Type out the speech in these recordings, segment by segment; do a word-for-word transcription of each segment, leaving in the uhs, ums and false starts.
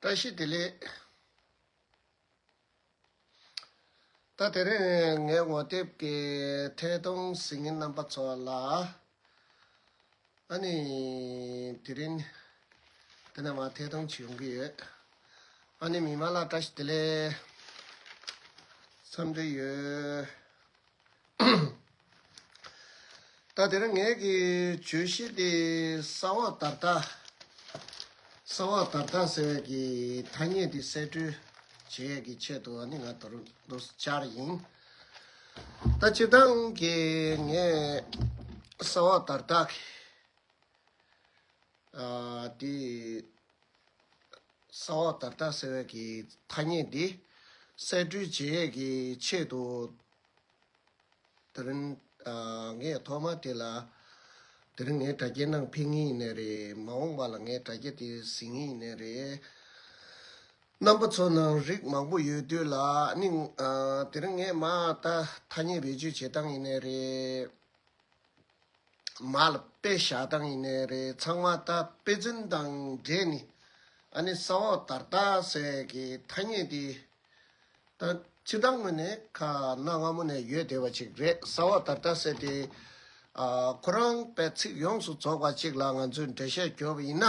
བཀྲ་ཤིས་བདེ་ལེགས། ད་དེ་རིང་ངའི་ངོ་དེབ་ཀྱི་ཐད་གཏོང་གཟིགས་མཁན་རྣམ་པ་ཚོ་ལ། ཨ་ནི་དེ་རིང་དེ་ནས་མ་ཐད་གཏོང་བྱེད་ཡོང་གི་ཡོད། ཨ་ནི་མི་མང་ལ་བཀྲ་ཤིས་བདེ་ལེགས། འཚམས་འདྲི་ཡོད། ད་དེ་རིང་ངའི་གི་བརྗོད་གཞི་དེ་ས་འོག་དར་ཐག་ས་འོག་དར་ཐག་ཟེར་བའི་གི་ཐ་སྙད་དེ་གསེད་བཀྲོལ་བྱེད་ཡས་ཀྱི་ཆེད་དུ་ཨ་ནི་ང་ད་རུང་འདུག་སེ་བཅར་ཡིན། ད་སྤྱིར་བཏང་གི་ངས་ས་འོག་དར་ཐག་གི་ཨ་དེ་ས་འོག་དར་ཐག་ཟེར་བའི་གི་ཐ་སྙད་འདི་གསེད་བཀྲོལ་བྱེད་ཡས་ཀྱི་ཆེད་དུ། དེ་རིང་ཨ་ངས་ཐོག་མ་དེ་ལ་དེ་རིང་ངས་དྲ་རྒྱའི་ནང་ཕུལ་མཁན་ཡིན་ནའི་རེད། མ་འོངས་པ་ལ་ངས་དྲ་རྒྱ་དེ་གཟིགས་མཁན་ཡིན་ནའི་རེད། རྣམ་པ་ཚོ་ནང་རིགས་མང་པོ་ཡོད་དུས་ལ་ནི་ཨ་དེ་རིང་ངས་མ་ད་ཐ་སྙད་བེད་སྤྱོད་བྱེད་སྟངས་ཡིན་ནའི་རེད། མ་ལ་དཔེ་བཞག་སྟངས་ཡིན་ནའི་རེད། ཚང་མ་ད་དཔེ་མཚོན་དང་འབྲེལ་ནས་ཨ་ནི་ས་འོག་དར་ཐག་ཟེར་གི་ཐ་སྙད་དེ་ད་སྤྱིར་བཏང་ངོས་ནས་ཁ་གནའ་སྔ་མོ་ནས་ཡོད་བསྡད་པ་ཅིག་རེད། ས་འོག་དར་ཐག་ཟེར་དེ་ཨ་ཁོ་རང་དཔེ་ཚིག་ཡོངས་སུ་རྫོགས་པ་ཅིག་ལ་ང་ཚོས་འགྲེལ་བཤད་བརྒྱབ་པ་ཡིན་ན།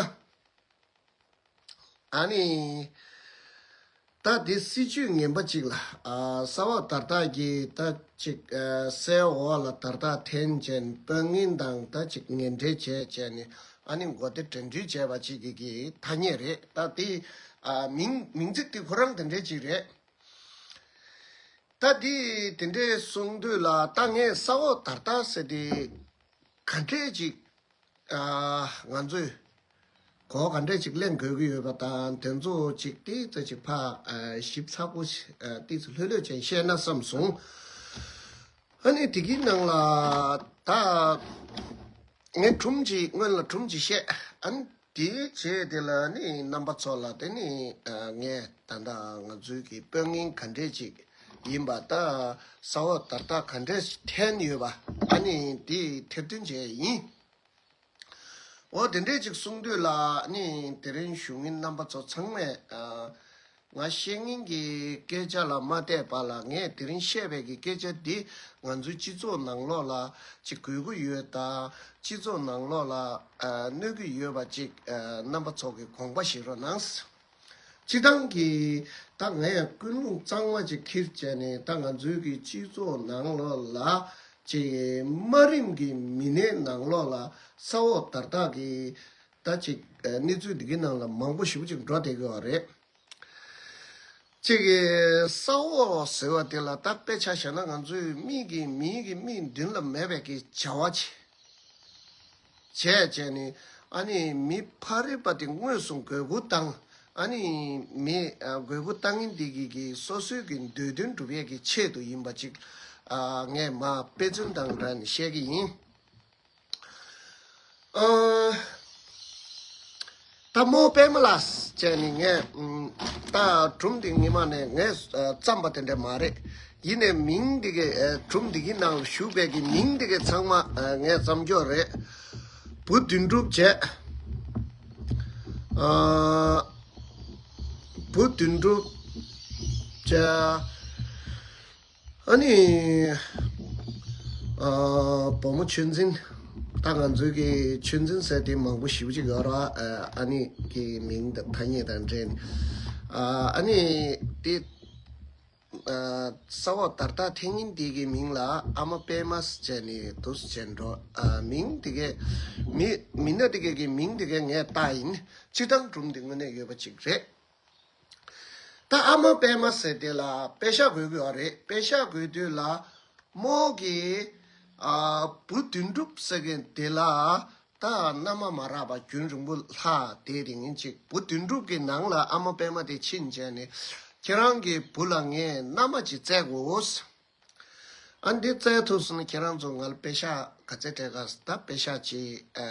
ཨ་ནི། ད་འདི་སྲིད་ཇུས་ངན་པ་གཅིག་ལ། ཨ་ས་འོག་དར་ཐག་གིས་ད་ཅིག་ཨ་སའི་འོག་ལ་དར་ཐག་འཐེན་བྱས་དཔོན་ངན་དང་ད་ཅིག་ངན་འབྲེལ་བྱས་བྱས་ནས་ཨ་ནི་མགོ་བདེ་འགྲན་བསྡུར་བྱས་པ་གཅིག་གི་གི་ཐ་སྙད་རེད། ད་འདི་ཨ་མིང་མིང་ཚིག་འདི་ཁོ་རང་དེ་འདྲས་གཅིག་རེད། ད་འདི་དེ་འདྲས་གསུང་དུས་ལ་ད་ངས་ས་འོག་དར་ཐག་ཟེར་དེ་ག་འདྲས་ཅིག་ཨ་ང་ཚོས་གོ་ག་འདྲས་ཅིག་ལེན་དགོས་ཀྱི་ཡོད་པ་དང་དེ་ཚོ་ཅིག་ཏིག་ཙམ་ཅིག་ཕར་ཨ་ཞིབ་ཚགས་པོ་ཞིག་ཨ་ཏིག་ཙམ་ལྷོད་ལྷོད་བྱས་བཤད་ན་བསམ་སོང་། ཨ་ནི་དེ་གི་ནང་ལ་ད་ངས་སྒྲུང་ཅིག་སྔོན་ལ་སྒྲུང་ཅིག་བཤད། ཨ་ནི་དེའི་རྗེས་དེ་ལ་ནི་རྣམ་པ་ཚོ་ལ་དེ་ནི་ཨ་ངས་ད་ལྟ་ང་ཚོའི་གི་དཔོན་ངན་ག་འདྲས་ཅིག་ཡིན་པ་ད་ས་འོག་དར་ཐག་ག་འདྲས་འཐེན་ཡོད་པ་ཨ་ནི་དེ་ཐེར་འདོན་བྱས་ཡིན། འོ་དེ་འདྲས་ཅིག་གསུང་དུས་ལ་ནི་དེ་རིང་བཞུགས་མཁན་རྣམ་པ་ཚོ་ཚང་མས་ཨ་ང་བཤད་མཁན་གྱི་སྐད་ཆ་ལ་མ་བལྟས་པ་ལ་ངས་དེ་རིང་བཤད་པའི་གི་སྐད་ཆ་འདི་ང་ཚོའི་སྤྱི་ཚོགས་ནང་ལོགས་ལ་ཅིག་དགོས་ཀྱི་ཡོད་ད། སྤྱི་ཚོགས་ནང་ལོགས་ལ་ཨ་གནོད་ཀྱི་ཡོད་པ་ཅིག་ཨ་རྣམ་པ་ཚོ་གི་དགོངས་པ་བཞེས་རོགས་གནང་། སྤྱིར་བཏང་གི་ད་ང་ཡང་ཀུན་སློང་གཙང་མ་ཅིག་ཁྱེར་བྱས་ནས་ད་ང་ཚོའི་གི་སྤྱི་ཚོགས་ནང་ལོགས་ལ་ཅིག་དམའ་རིམ་གྱི་མི་སྣའི་ནང་ལོགས་ལ་ས་འོག་དར་ཐག་གི་ད་ཅིག་ཨ་གནས་ཚུལ་འདི་གི་ནང་ལ་མང་པོ་ཞེ་པོ་ཅིག་འགྲོ་བསྡད་ཀྱི་ཡོད་རེད། གཅིག་གིས་ས་འོག་ཟེར་བ་དེ་ལ་ད་དཔེ་ཆ་བཞག་ན་ང་ཚོའི་མིག་གི་མིའི་གི་མིག་མདུན་ལ་མེད་པའི་གི་བྱ་བ་ཅིག་བྱས་བྱས་ནས་ཨ་ནི་མི་ཕ་རོལ་པ་དེ་དངོས་སུ་དགོས་མཁོ་བཏང་ཨ་ནི་མི་ཨ་དགོས་མཁོ་བཏང་མཁན་དེ་གི་གི་སོ་སོའི་གི་འདོད་དོན་སྒྲུབ་ཡས་ཀྱི་ཆེད་དུ་ཡིན་པ་ཅིག་ཨ་ངས་མ་དཔེ་མཚོན་དང་འདྲ་ནས་བཤད་ཀྱི་ཡིན། ཨ། ད་རྨོ་པད་མ་ལགས་བྱས་ནས་ངས་ཨམ། ད་སྒྲུང་འདི་སྔོན་མ་ནས་ངས་ཨ་བརྩམས་པ་དེ་འདྲ་མ་རེད། ཡིན་ནའི་མིང་འདི་གའི་ཨ་སྒྲུང་འདི་གི་ནང་ལ་ཞུགས་པའི་གི་མིང་འདི་གའི་ཚང་མ་ཨ་ངས་བརྩམས་ཀྱི་ཡོད་རེད། བུ་དོན་གྲུབ་བྱས། ཨ། བུ་དོན་གྲུབ་བྱས། ཨ་ནི། ཨ། བུ་མོ་ཆོས་འཛིན། ད་ང་ཚོའི་གི་ཆོས་འཛིན་ཟེར་དེ་མང་པོ་ཞེ་པོ་ཅིག་ཡོད་རེད་བ། ཨ་ནི་གི་མིང་དང་ཐ་སྙད་དང་འབྲེལ་ནས། ཨ་ནི་དེ། ཨ། ས་འོག་དར་ཐག་འཐེན་མཁན་དེ་གི་མིང་ལ་ཨ་མ་པད་མ་ཟེར་ནས་འདུག་སེ་བྱས་འགྲོ། ཨ། མིང་དེ་གའི་མི་མི་སྣ་དེ་གའི་གི་མིང་དེ་གའི་ངས་བཏགས་ཡིན། སྤྱིར་བཏང་སྒྲུང་དེ་དངོས་གནས་ཡོད་པ་ཅིག་རེད། ད་ཨ་མ་པད་མ་ཟེར་དེ་ལ་པད་ཤག་དགོས་ཀྱི་ཡོད་རེད། པད་ཤག་དགོས་དུས་ལ་རྨོ་གིས་ཨ་བུ་དོན་གྲུབ་ཟེར་མཁན་དེ་ལ་ད་མནའ་མ་མ་རག་པ་རྒྱུན་རིང་པོ་ལྷག་བསྡད་དེ་ཡིན་ཅིག་བུ་དོན་གྲུབ་ཀྱི་ནང་ལ་ཨ་མ་པད་མ་དེ་ཕྱིན་བྱས་ནས་ཁྱེད་རང་གི་བུ་ལ་ངས་མནའ་མ་ཅིག་བཙལ་དགོས། ཨ་འདི་བཙལ་ཐུབ་སོང་ན་ཁྱེད་རང་ཚོ་ང་ལ་པད་ཤག་ག་ཚད་སྤྲད་ག་ཟེར། ད་པད་ཤག་ཅིག་ཨ་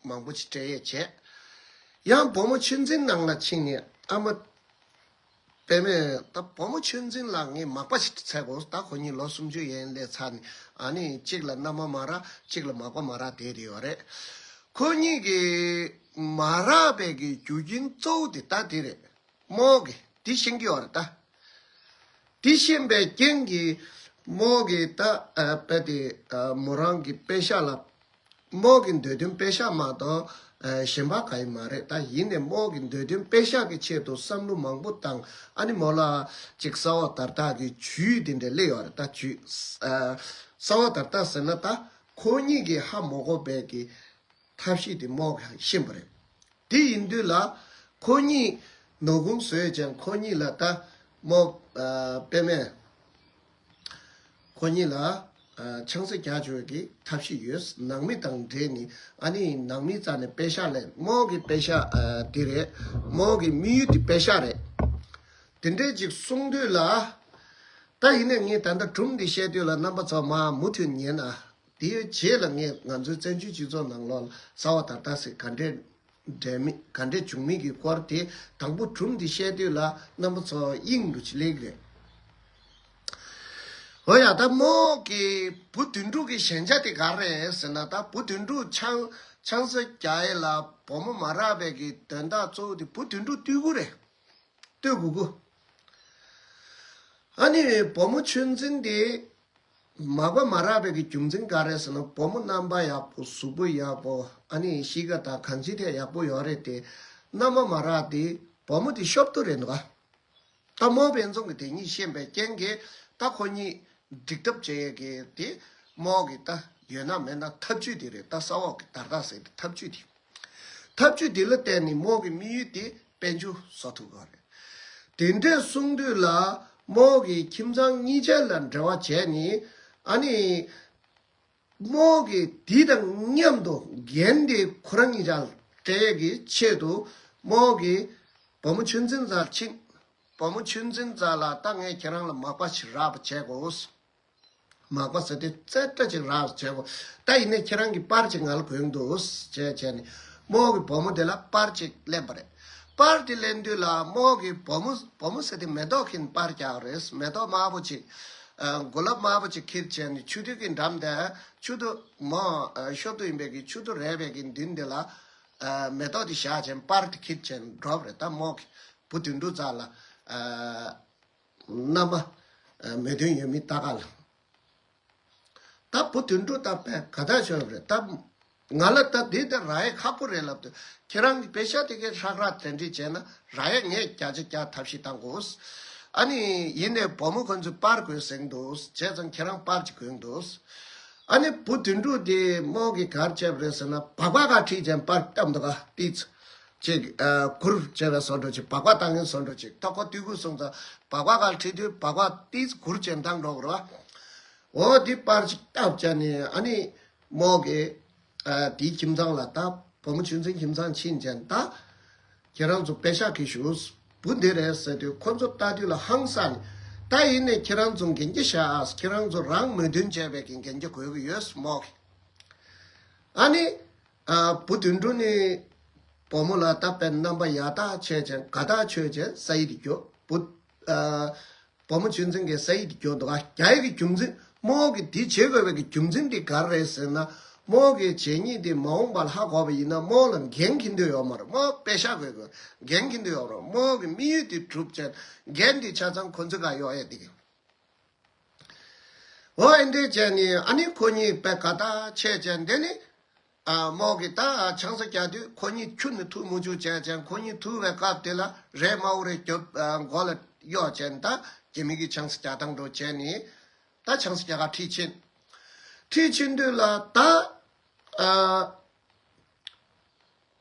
མང་པོ་ཅིག་སྤྲད་ཡས་བྱས། ཡང་བུ་མོ་ཆོས་འཛིན་ནང་ལ་ཕྱིན་ནས་ཨ་མ་པད་མས་ད་བུ་མོ་ཆོས་འཛིན་ལ་ངས་མག་པ་ཞིག་འཚལ་དགོས། ད་ཁོ་གཉིས་ལོ་སུམ་ཅུ་ཡན་སླེབས་ཚར་ནས་ཨ་ནི་གཅིག་ལ་མནའ་མ་མ་རག་གཅིག་ལ་མག་པ་མ་རག་བསྡད་དེ་ཡོད་རེད། ཁོ་གཉིས་ཀྱི་མ་རག་པའི་གི་རྒྱུ་རྐྱེན་གཙོ་བོ་དེ་ད་དེ་རེད། རྨོ་གི་དེ་ཤེས་ཀྱི་ཡོད་རེད་ད། དེ་ཤེས་པའི་རྐྱེན་གྱིས་རྨོ་གི་ད་ཨ་དཔེ་དེ་ཨ་མོ་རང་གི་དཔེ་ཤག་ལ། རྨོ་གི་འདོད་དོན་དཔེ་ཤག་མ་གཏོགས་ཨ་གཞན་པ་གང་ཡང་མ་རེད། ད་ཡིན་ནའི་རྨོ་གི་འདོད་དོན་དཔེ་ཤག་གི་ཆེད་དུ་བསམ་བློ་མང་པོ་བཏང་། ཨ་ནི་མོ་ལ་ཅིག་ས་འོག་དར་ཐག་གི་ཇུས་དེ་འདྲ་སླེབས་ཡོད་རེད་ད། ཇུས་ཨ་ས་འོག་དར་ཐག་ཟེར་ན་ད་ཁོ་གཉིས་ཀྱིས་ཧ་མ་གོ་བའི་གི་ཐབས་ཤེས་དེ་རྨོ་གིས་ཤེས་པ་རེད། དེ་ཡིན་དུས་ལ་ཁོ་གཉིས་ནོར་ཁུངས་བཟོས་ཀྱང་ཁོ་གཉིས་ལ་ད་རྨོ་ཨ་དཔེ་མེད། ཁོ་གཉིས་ལ་ཨ་ཆང་ས་རྒྱག་ཆོག་གི་ཐབས་ཤེས་ཡོད། ནང་མི་དང་འབྲེལ་ནས། ཨ་ནི་ནང་མི་རྩ་ནས་དཔེ་ཤག་ལེན། རྨོ་གི་དཔེ་ཤག་ཨ་དེ་རེད། རྨོ་གི་དམིགས་ཡུལ་དེ་དཔེ་ཤག་རེད། དེ་འདྲས་ཅིག་གསུངས་དུས་ལ། ད་ཡིན་ནའི་ངས་ད་ལྟ་སྒྲུང་འདི་བཤད་དུས་ལ་རྣམ་པ་ཚོ་མ་མུ་མཐུད་ཉན་ཨ། དེའི་རྗེས་ལ་ངས་ང་ཚོའི་བཙན་བྱོལ་སྤྱི་ཚོགས་ནང་ལོགས་ལ་ས་འོག་དར་ཐག་ཟེར་ག་འདྲས་འབྲེལ་མི་ག་འདྲས་བྱུང་མིན་གྱི་སྐོར་དེ། དང་པོ་སྒྲུང་འདི་བཤད་དུས་ལ་རྣམ་པ་ཚོ་དབྱིངས་འགྲོ་ཅིག་སླེབས་ཀྱི་རེད། འོ་ཡ། ད་རྨོ་གི་བུ་དོན་གྲུབ་ཀྱི་ཞན་ཆ་དེ་ག་རེ་རེད་ཟེར་ན། ད་བུ་དོན་གྲུབ་ཆང་ཆང་ས་རྒྱག་ཡས་ལ་བུ་མོ་མ་རག་པའི་གི་དོན་དག་གཙོ་བོ་དེ་བུ་དོན་གྲུབ་སྟོད་ཁུག་རེད། སྟོད་ཁུག་ཁུག་ཨ་ནི་བུ་མོ་ཆོས་འཛིན་དེ་མག་པ་མ་རག་པའི་གི་རྒྱུ་མཚན་ག་རེ་ཟེར་ན། བུ་མོ་རྣམ་པ་ཡག་པོ། གཟུགས་པོ་ཡག་པོ། ཨ་ནི་གཤིས་ཀ་དང་གང་ཅི་ཐད་ཡག་པོ་ཡོད་རེད་དེ། མནའ་མ་མ་རག་དེ་བུ་མོ་དེ་ཤོབ་ཏོ་རེད་འདུག་ག་ད་རྨོ་དཔལ་འཛོམས་ཀྱིས་དེ་གཉིས་ཤེས་པའི་རྐྱེན་གྱིས་ད་ཁོ་གཉིས་འགྲིག་ཐབས་བྱེད་ཡས་ཀྱི་དེ་རྨོ་གི་ད་ཡོད་ན་མེད་ན་ཐབས་ཇུས་དེ་རེད། ད་ས་འོག་གི་དར་ཐག་ཟེར་དེ་ཐབས་ཇུས་དེ། ཐབས་ཇུས་དེ་ལ་བརྟེན་ནས་རྨོ་གི་དམིགས་ཡུལ་དེ་དཔལ་འབྱོར་བཟོ་ཐུབ་ཀྱི་རེད། དེ་འདྲས་གསུངས་དུས་ལ་རྨོ་གི་ཁྱིམ་ཚང་གཉིས་ཆ་ལ་འབྲེལ་བ་བྱས་ནས། ཨ་ནི་རྨོ་གི་དེ་དང་མཉམ་དུ་འགན་དེ་ཁོ་རང་གཉིས་ཆར་སྤྲད་ཀྱི་ཆེད་དུ་རྨོ་གི་བུ་མོ་ཆོས་འཛིན་རྩར་ཕྱིན། བུ་མོ་ཆོས་འཛིན་རྩ་ལ་ད་ངས་ཁྱེད་རང་ལ་མག་པ་ཞིག་རག་པ་བྱེད་དགོས། མག་པ་ཟེར་དེ་རྩེ་སྐྲ་ཅིག་རག་པ་བྱེད་དགོས། ད་ཡིན་ནའི་ཁྱེད་རང་གི་པར་ཅིག་ང་ལ་དགོས་འདུག་ཅེས་བྱས་ནས་རྨོ་གི་བུ་མོ་དེ་ལ་པར་ཅིག་ལེན་པ་རེད། པར་དེ་ལེན་དུས་ལ་རྨོ་གི་བུ་མོ་བུ་མོ་ཟེར་དེ་མེ་ཏོག་གི་པར་རྒྱག་རེད། མེ་ཏོག་དམར་པོ་ཅིག་ཨ་གོ་ལབ་དམར་པོ་ཅིག་ཁྱེར་བྱས་ནས་ཆུ་ཐིགས་ཀྱི་འགྲམ་དེ་ཆུ་ཐིགས་མོ་ཨ་ཤོབ་ཏོ་ཡིན་པའི་གི་ཆུ་ཐིགས་རལ་པའི་གི་མདུན་དེ་ལ་ཨ་མེ་ཏོག་དེ་བཞག་བྱས་པར་དེ་ཁྱེར་བྱས་ནས་འགྲོ་བ་རེད། ད་རྨོ་གི་བུ་དོན་གྲུབ་རྩ་ལ་ཨ་མནའ་མ་ཨ་མོས་མཐུན་ཡོད་མེད་ལྟ་ག་ལ། ད་བུ་དོན་གྲུབ་ད་དཔེ་དགའ་ཐག་ཆོད་རེད། ད་ང་ལ་ད་འདི་ད་རག་ཡས་ཁག་པོ་རེད་ལབ་དུས། ཁྱེད་རང་གི་པེ་ཤ་དེ་གའི་ཧྲག་ཧྲག་དེ་འདྲས་བྱས་ན་རག་ཡས་ངས་བརྒྱ་ཆ་བརྒྱ་ཐབས་ཤེས་བཏང་དགོས། ཨ་ནི་ཡིན་ནའི་བུ་མོ་ཁོ་ཚོས་པར་དགོས་ཟེར་འདུག་བྱས་ཙང་ཁྱེད་རང་པར་ཅིག་དགོས་འདུག་ཨ་ནི་བུ་དོན་གྲུབ་དེ་རྨོ་གིས་ག་རེ་བྱས་པ་རེད་ཟེར་ན། སྦག་སྦག་ག་ཁྲིད་བྱས་པར་བཏབ་འདུག་ག་ཏིས། ཅིག་ཨ་གུར་བྱས་པའི་བཟོ་འདྲ་ཅིག་སྦག་སྦག་བཏང་མཁན་བཟོ་འདྲ་ཅིག་ད་ཁོ་སྟོད་ཁུག་སོང་ཙང་སྦག་སྦག་ག་ཁྲིད་དུས་སྦག་སྦག་ཏིས་གུར་བྱས་བཏང་འགྲོ་དགོས་རེད་བ། འོ་དེ་པར་ཅིག་བཏབ་བྱས་ནས། ཨ་ནི་རྨོ་གིས་ཨ་དེའི་ཁྱིམ་ཚང་ལ། ད་བུ་མོ་ཆོས་འཛིན་ཁྱིམ་ཚང་ཕྱིན་བྱས་ད་ཁྱེད་རང་ཚོ་པེ་ཤ་གི་ཞུ་བུ་འདི་རེད་ཟེར་དུས། ཁོ་ཚོ་ལྟ་དུས་ལ་ཧང་སངས་ནས། ད་ཡིན་ནའི་ཁྱེད་རང་ཚོ་འགན་འཁྱེར་བཞག་ཨ། ཁྱེད་རང་ཚོ་རང་མོས་མཐུན་བྱས་པའི་གི་འགན་འཁྱེར་དགོས་ཀྱི་ཡོད་རྨོ་གིས། ཨ་ནི་ཨ་བུ་དོན་གྲུབ་ནི་བུ་མོ་ལ་ད་དཔེ་རྣམ་པ་ཡག་ཐག་ཆོད་ཅན་དགའ་ཐག་ཆོད་ཅན་ས་ཡིག་དེ་རྒྱོབ། བུ་ཨ་བུ་མོ་ཆོས་འཛིན་གྱིས་ས་ཡིག་དེ་རྒྱོབ་འདུག་ག་རྒྱག་ཡས་ཀྱི་རྒྱུ་མཚན། རྨོ་གིས་འདི་བྱེད་དགོས་པའི་གི་རྒྱུ་མཚན་དེ་ག་རེ་རེད་ཟེར་ན། རྨོ་གིས་བྱས་ཉེས་དེ་མ་འོངས་པ་ལ་ཧ་གོ་བ་ཡིན་ན་རྨོ་ལ་འགན་འཁྱེར་འདོད་ཡོད་མ་རེད། རྨོ་པེ་ཤ་དགོས་དགོས། འགན་འཁྱེར་འདོད་ཡོད་མ་རེད། རྨོ་གི་དམིགས་ཡུལ་དེ་གྲུབ་ཅན་འགན་དེ་ཆ་ཚང་ཁོ་ཚོའི་ག་གཡོག་ཡས་དེ་གི། འོ་ཨེ་འདྲས་བྱས་ནས་ཨ་ནི་ཁོ་གཉིས་དཔེ་དགའ་ཐག་ཆོད་ཅན། དེ་ནི་ཨ་རྨོ་གིས་ད་ཆང་ས་རྒྱག་དུས་ཁོ་གཉིས་ཁྱུ་ནས་ཐུག་མི་བཅུག་བྱས་ཅན། ཁོ་གཉིས་ཐུག་པའི་སྐབས་དེ་ལ་རས་དམར་པོ་རེ་རྒྱབ་ཨ་མགོ་ལ་གཡོགས་ཅན། ད་རྒྱ་མི་གི་ཆང་ས་རྒྱག་སྟངས་འགྲོ་བྱས་ནས་ད་ཆང་ས་རྒྱག་ག་ཁྲིད་ཕྱིན། ཁྲིད་ཕྱིན་དུས་ལ་ད་ཨ།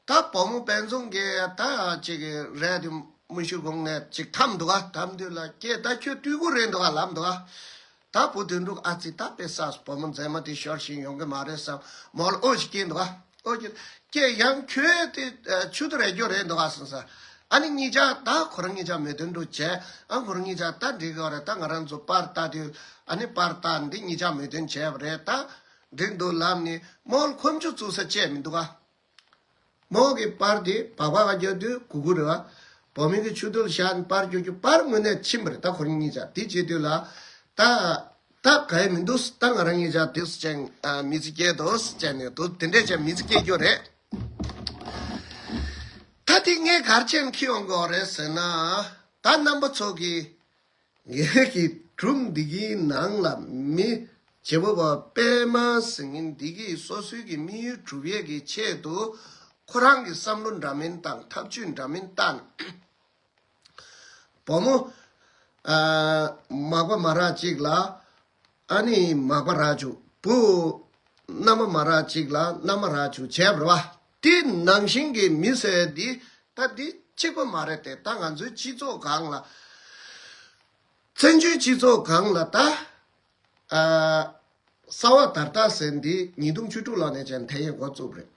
ད་བུ་མོ་དཔལ་འཛོམས་ཀྱིས་ད་ཅིག་གི་རས་དེ་མ་ཞུ་གོང་ནས་ཅིག་འཐམ་འདུག་ག་འཐམ་དུས་ལ་ཀྱེ་ད་ཁྱོད་སྟོད་ཁུག་རེད་འདུག་ག་ལབ་འདུག་ག་ད་བུ་དོན་གྲུབ་ཨ་ཙི་ད་དཔེ་བསགས་སོང་། བུ་མོ་མཛེས་མ་དེ་ཤོར་བཞིན་ཡོང་གི་མ་རེད་བསམ། མོ་ལ་ཨོ་ཞིག་སྐྱེས་འདུག་ག་ཨོ་ཀྱེ་ཀྱེ་ཡང་ཁྱོད་དེ་ཆུ་ཐིགས་རལ་རྒྱུ་རེད་འདུག་ག་ཟེར་ས། ཨ་ནི་གཉིས་ཆ་ད་ཁོ་རང་གཉིས་ཆ་མོས་མཐུན་འགྲོ་བྱས། ཨ་ཁོ་རང་གཉིས་ཆ་ད་འགྲིག་གི་རེད། ད་ང་རང་ཚོ་པར་ལྟ་དུས་ཨ་ནི་པར་ལྟ་འདི་གཉིས་ཆ་མོས་མཐུན་བྱས་པ་རེད། ད་འགྲིག་འདུག་ལབ་ནས་མོ་ལ་ཁོམ་ཆུ་བཙུགས་ས་བཅད་མི་འདུག་ག་མོ་གི་པར་དེ་སྦག་སྦག་ག་རྒྱག་དུས་གུ་གུ་རེད་བ། བུ་མོ་གི་ཆུ་ཐིགས་ལ་བཞག་ནས་པར་རྒྱག་རྒྱུ་པར་དངོས་གནས་ཕྱིན་པ་རེད། ད་ཁོ་རང་གཉིས་ཆ་དེ་བྱེད་དུས་ལ་ད་ད་ག་ཡེ་མི་འདུག་ད་ང་རང་གཉིས་ཆ་དེ་སུ་ཅན་མི་ཚེ་སྐྱེལ་འདུག་ཟེར་ནས་འདུག་དེ་འདྲས་ཅན་མི་ཚེ་སྐྱེལ་རྒྱུ་རེད། ད་ དེ་ངས་ག་རེ་བྱས་ནས་འཁྱེར་ཡོང་གི་ཡོད་རེད་ཟེར་ན། ད་རྣམ་པ་ཚོ་གིས་ངེད་ཀྱི་སྒྲུང་འདི་གི་ནང་ལ་མི་བྱེད་པོ་བ་པད་མ་ཟེར་མཁན་འདི་གིས་སོ་སོའི་གི་དམིགས་ཡུལ་སྒྲུབ་ཡས་ཀྱི་ཆེད་དུ་ཁོ་རང་གི་བསམ་བློ་འདྲ་མིན་བཏང་། ཐབས་ཇུས་འདྲ་མིན་བཏང་། བུ་མོ་ཨ་མག་པ་མ་རག་ཅིག་ལ་ཨ་ནི་མག་པ་རག་བཅུག་བུ་མནའ་མ་མ་རག་ཅིག་ལ་མནའ་མ་རག་བཅུག་བྱས་པ་རེད་བ། དེ་ནང་བཞིན་གྱི་མི་ཟེར་འདི་ད་འདི་གཅིག་པ་མ་རེད་དེ། ད་ང་ཚོའི་སྤྱི་ཚོགས་སྒང་ལ། བཙན་བྱོལ་སྤྱི་ཚོགས་སྒང་ལ་ད་ཨ་གསར་བ་དར་ཐག་ཟེར་འདི་ཉིས་སྟོང་བཅུ་དྲུག་ལོ་ནས་ཀྱང་ཐེ་ཡེ་འགོ་བཙུགས་རེད།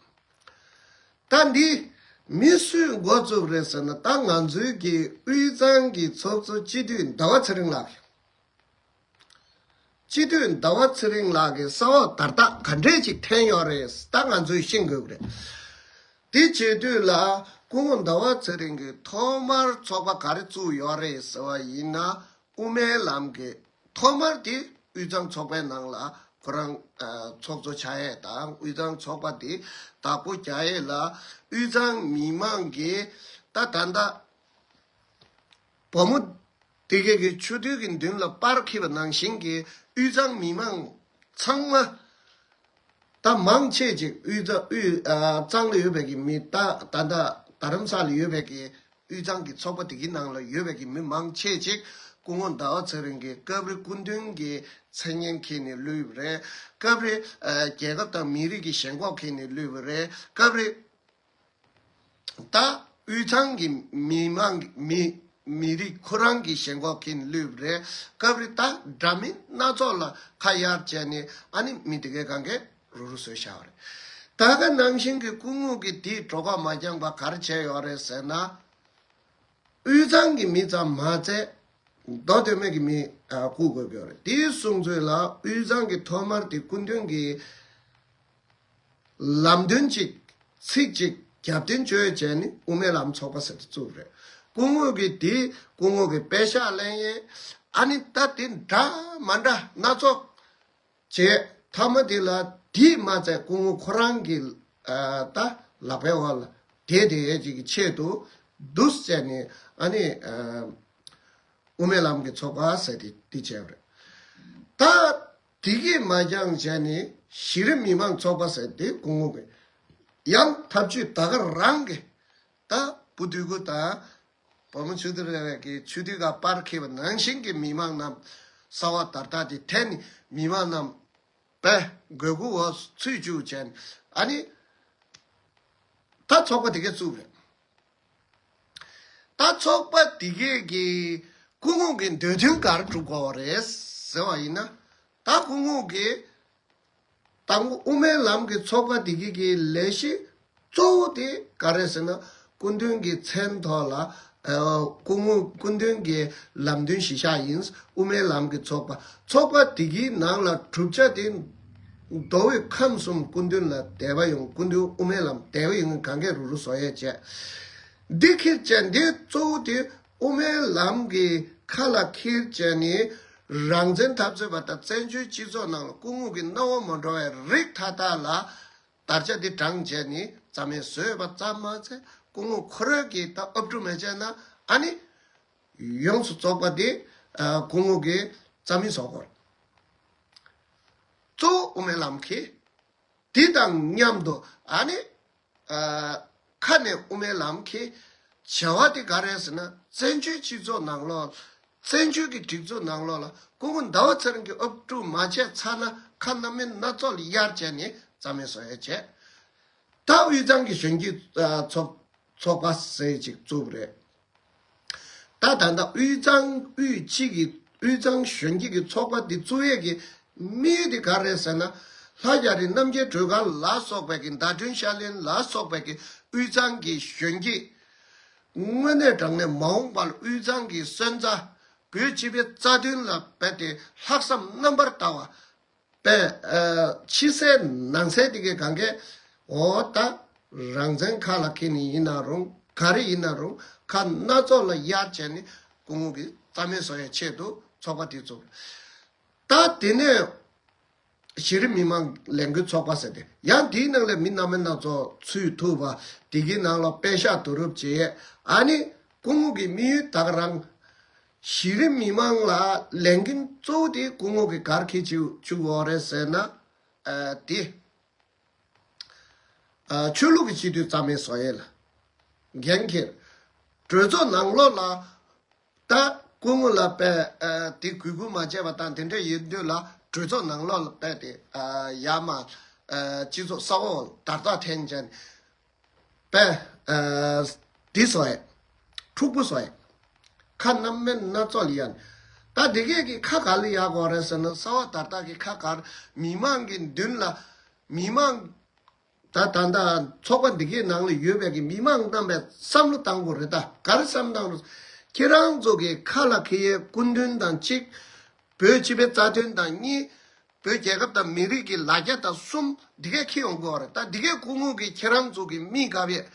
ད་འདི་མི་སུས་འགོ་བཙུགས་རེད་ཟེར་ན། ད་ང་ཚོའི་གི་དབུས་གཙང་གི་ཚོགས་གཙོ་སྤྱི་འཐུས་ཟླ་བ་ཚེ་རིང་ལགས་ཀྱིས། སྤྱི་འཐུས་ཟླ་བ་ཚེ་རིང་ལགས་ཀྱིས་གསར་བ་དར་ཐག་ག་འདྲས་ཅིག་འཐེན་ཡོད་རེད། ད་ང་ཚོས་ཤེས་དགོས་ཀྱི་རེད། དེ་བྱེད་དུས་ལ་སྐུ་ངོ་ཟླ་བ་ཚེ་རིང་གིས་ཐོག་མར་ཚོགས་པ་ག་རེ་བཙུགས་ཡོད་རེད་ཟེར་བ་ཡིན་ན། དབུ་མའི་ལམ་གྱི་ཐོག་མར་དེ་དབུས་གཙང་ཚོགས་པའི་ནང་ལ་ཁོ་རང་ཨ་ཚོགས་གཙོ་ཆགས་ཡས་དང་། དབུས་གཙང་ཚོགས་པ་དེ་བདག་པོ་རྒྱག་ཡས་ལ་དབུས་གཙང་མི་མང་གིས་ད་ད་ལྟ་བུ་མོ་དེ་གའི་གི་ཆུ་ཐིགས་ཀྱི་མདུན་ལ་པར་འཁྱེར་བ་ནང་བཞིན་གྱི་དབུས་གཙང་མི་མང་ཚང་མ། ད་མང་ཆེ་ཅིག་དབུས་གཙང་དབུས་ཨ་གཙང་ལ་ཡོད་པའི་གི་མི། ད་ད་ལྟ་རྡ་རམ་ས་ལ་ཡོད་པའི་གི་དབུས་གཙང་གི་ཚོགས་པ་དེ་གི་ནང་ལ་ཡོད་པའི་གི་མི་མང་ཆེ་ཅིག་སྐུ་ངོ་ཟླ་བ་ཚེ་རིང་གིས་སྐབས་རེ་སྐུ་མདུན་གྱི་མཚན་སྙན་འཁྱེར་ནས་བླུགས་པ་རེད། སྐབས་རེ་ཨ་རྒྱལ་ཁབ་དང་མི་རིགས་ཀྱི་ཞེན་ཁོག་འཁྱེར་ནས་བླུགས་པ་རེད། སྐབས་རེ་ད་དབུས་གཙང་གི་མི་མང་མི་མི་རིགས་ཁོ་རང་གི་ཞེན་ཁོག་འཁྱེར་ནས་བླུགས་པ་རེད། སྐབས་རེ་ད་འདྲ་མིན་སྣ་ཚོགས་ལ་ཁ་གཡར་བྱས་ནས་ཨ་ནི་མི་དེ་གའི་གང་གའི་རུ་རུ་བཟོས་བཞག་པ་རེད། ད་ག་ནང་བཞིན་གྱི་སྐུ་ངོ་གིས་དེའི་གྲོད་ཁོག་མ་འགྱངས་པ་ག་རེ་བྱས་ཡོད་རེད་ཟེར་ན། དབུས་གཙང་གི་མི་ཙམ་མ་ཚད་མདོ་སྟོད་སྨད་ཀྱི་མི་ཨ་བཀུག་དགོས་ཀྱི་ཡོད་རེད། དེའི་གསུང་ཚུལ་ལ་དབུས་གཙང་གི་ཐོག་མར་དེ་སྐུ་མདུན་གྱི་ལམ་སྟོན་ཅིག་ཚིག་ཅིག་རྒྱབ་རྟེན་བཅོལ་བྱས་ནས་དབུ་མའི་ལམ་ཚོགས་པ་ཟེར་དེ་བཙུགས་རེད། སྐུ་ངོ་གིས་དེ་སྐུ་ངོ་གི་པད་ཤག་ལེན་ཡས། ཨ་ནི་ད་དེ་འདྲ་མ་འདྲ་སྣ་ཚོགས་བྱས། མཐའ་མ་དེ་ལ་དེས་མ་ཚད་སྐུ་ངོ་ཁོ་རང་གི་ཨ་ད་ལག་པའི་འོག་ལ་བསྡད་བསྡད་ཡས་ཅིག་གི་ཆེད་དུ་འདུག་ཟེར་ནས་ཨ་ནི་ཨ་དབུ་མའི་ལམ་གྱི་ཚོགས་པ་ཟེར་དེ་དེ་བྱས་པ་རེད། ད་དེ་གིས་མ་འགྱངས་བྱས་ནས་གཞི་རིམ་མི་མང་ཚོགས་པ་ཟེར་དེ་སྐུ་ངོ་གི་ཡང་ཐབས་ཇུས་ད་ག་རང་གི་ད་བུ་དུས་གུ་དང་བུ་མོ་ཆུ་དུ་རེ་བའི་གི་ཆུ་དུས་ག་པར་འཁྱེར་བ་ནང་བཞིན་གྱི་མི་མང་རྣམས་གསར་བ་དར་ཐག་དེ་འཐེན་ནས་མི་མང་རྣམས་པའི་དགོས་མཁོ་འོག་ཚུད་བཅུག་བྱས་ནས་ཨ་ནི་ད་ཚོགས་པ་དེ་གས་བཙུགས་རེད། ད་ཚོགས་པ་དེ་གས་ཀྱི་སྐུ་ངོ་གི་འདོད་དོན་ག་རེ་སྒྲུབ་དགོས་པ་རེད་ཟེར་བ་ཡིན་ན། ད་སྐུ་ངོ་གི་དང་པོ་དབུ་མའི་ལམ་གྱི་ཚོགས་པ་དེ་གི་གི་ལས་གཞི་གཙོ་བོ་དེ་ག་རེ་ཟེར་ན། སྐུ་མདུན་གྱི་མཚན་ཐོག་ལ་ཨ་སྐུ་ངོ་སྐུ་མདུན་གྱི་ལམ་སྟོན་གཞི་བཞག་ཡིན། དབུ་མའི་ལམ་གྱི་ཚོགས་པ། ཚོགས་པ་དེ་གི་ནང་ལ་གྲུབ་ཆ་དེ་མདོ་དབུས་ཁམས་གསུམ་སྐུ་མདུན་ལ་དད་པ་ཡོང་། སྐུ་མདུན་དབུ་མའི་ལམ་དད་པ་ཡོང་མཁན་གང་གས་རུ་རུ་བཟོ་ཡས་བྱས། འདི་འཁྱེར་བྱས་འདི་གཙོ་བོ་དེ་དབུ་མའི་ལམ་གྱི་ཁ་ལ་འཁྱེར་བྱས་ནས་རང་བཙན་འཐབ་རྩོད་པ་དང་བཙན་བྱོལ་སྤྱི་ཚོགས་ནང་ལ་སྐུ་ངོ་གི་སྣང་བ་མ་འགྲོ་བའི་རིགས་མཐའ་དག་ལ་དར་ཆ་འདི་དྲངས་བྱས་ནས་རྩ་མེད་བཟོས་པ་ཙམ་མ་ཚད་སྐུ་ངོ་ཁོ་རང་གིས་ད་ཨབ་ཕྲུག་མེད་བྱས་ན་ཨ་ནི་ཡོངས་སུ་རྫོགས་པ་དེ་ཨ་སྐུ་ངོ་གིས་རྩ་མེད་བཟོ་དགོས། གཙོ་བོ་དབུ་མའི་ལམ་གྱི་འདི་དང་མཉམ་དུ་ཨ་ནི་ཨ་ཁ་ནས་དབུ་མའི་ལམ་གྱི་བྱ་བ་དེ་ག་རེ་ཟེར་ན། བཙན་བྱོལ་སྤྱི་ཚོགས་ནང་ལོགས། བཙན་བྱོལ་གྱི་སྒྲིག་འཛུགས་ནང་ལོགས་ལ་སྐུ་ངོ་ཟླ་བ་ཚེ་རིང་གིས་ཨབ་ཕྲུག་མ་བྱས་ཚར་ན་ཁ་སྣ་མིན་སྣ་ཚོགས་ལ་གཡར་བྱས་ནས་རྩ་མེད་བཟོ་ཡས་བྱས། ད་དབུས་གཙང་གི་གཞོན་སྐྱེས་ཨ་ཚོགས་ཚོགས་པ་ཟེར་ཅིག་བཙུགས་པ་རེད། ད་ད་ལྟ་དབུས་གཙང་དབུས་གཅིག་གི་དབུས་གཙང་གཞོན་སྐྱེས་ཀྱི་ཚོགས་པ་འདི་བཙུགས་ཡས་ཀྱི་དམིགས་ཡུལ་དེ་ག་རེད་ཟེར་ན། ལྷ་རྒྱ་རི་རྣམ་རྒྱལ་སྒྲོལ་དཀར་ལ་སོགས་པའི་གི་ཟླ་སྒྲོན་ཤར་གླིང་ལ་སོགས་པའི་གི་དབུས་གཙང་གི་གཞོན་སྐྱེས། དངོས་གནས་དྲང་གནས་མ་འོངས་པར་དབུས་གཙང་གི་སོན་རྩ་བོད་སྤྱི་པའི་རྩ་དོན་ལ་རྦད་དེ་ལྷག་བསམ་རྣམ་པར་དག་པ། པས་ཨ་ཕྱི་གསལ་ནང་གསལ་དེ་གའི་གང་གས་འོ་ད་རང་བཙན་ཁ་ལ་འཁྱེར་ནས་ཡིན་ན་རུང་ག་རེ་ཡིན་ན་རུང་ཁ་སྣ་ཚོགས་ལ་གཡར་བྱས་ནས་སྐུ་ངོ་གི་རྩ་མེད་བཟོ་ཡའི་ཆེད་དུ་ཚོགས་པ་དེ་བཙུགས། ད་དེ་ནས་ གཞི་རིམ་མི་མང་ལས་འགུལ་ཚོགས་པ་ཟེར་ཏེ། ཡང་དེའི་ནང་ལ་མི་སྣ་མིན་སྣ་ཚོགས་ཚུད་ཐུབ་པ། དེ་གི་ནང་ལ་པད་ཤག་བསྡུ་རུབ་བྱས། ཨ་ནི་སྐུ་ངོ་གི་དམིགས་ཡུལ་ད་ག་རང་གཞི་རིམ་མི་མང་ལ་ལས་འགན་གཙོ་བོ་དེ་སྐུ་ངོ་གིས་ག་རེ་འཁྱེར་བཅུག་བཅུག་ཡོད་རེད་ཟེར་ན། ཨ་དེ་ཨ་ཆོས་ལུགས་ཀྱི་སྤྱི་འཐུས་རྩ་མེད་བཟོ་ཡས་ལ་འགན་འཁྱེར། གྲོས་ཚོགས་ནང་ལོགས་ལ་ད་སྐུ་ངོ་ལ་དཔེ་ཨ་དེ་གུས་བཀུར་མ་བྱས་པ་དང་དེ་འདྲ་ཡིན་དུས་ལ། གྲོས་ཚོགས་ནང་ལོགས་ལ་དཔེ་དེ་ཨ་ཡར་མར་ཨ་སྤྱི་ཚོགས་གསར་པ་བརྡ་རྟགས་འཐེན་བྱས་ནས་དཔེ་ཨ་འདི་བཟོ་ཡས། འཁྲུག་པོ་བཟོ་ཡས། ཁ་སྣ་མིན་སྣ་ཚོགས་ལ་ཡ། ད་འདི་གས་ཀྱི་ཁ་ག་ལ་ཡག་དགོས་རེད་ཟེར་ན། གསར་པ་བརྡ་རྟགས་ཀྱི་ཁ་ག་རེ། མི་མང་གི་མདུན་ལ། མི་མང་ད་ད་ད་ཚོགས་པ་འདི་གའི་ནང་ལ་ཡོད་པའི་གི་མི་མང་རྣམ་པས་བསམ་བློ་བཏང་དགོས་རེད། ད་ག་རེ་བསམ་བཏང་དགོས། ཁྱེད་རང་ཚོ་གི་ཁ་ལ་འཁྱེར་ཡས་སྐུ་མདུན་དང་གཅིག་བོད་སྤྱི་པའི་རྩ་དོན་དང་གཉིས། བོད་རྒྱལ་ཁབ་དང་མི་རིགས་ཀྱི་ལ་རྒྱ་དང་གསུམ་འདི་གས་འཁྱེར་ཡོང་དགོས་རེད། ད་འདི་གས་སྐུ་ངོ་གིས་ཁྱེད་རང་ཚོ་གི་མིག་དཀར་པོས་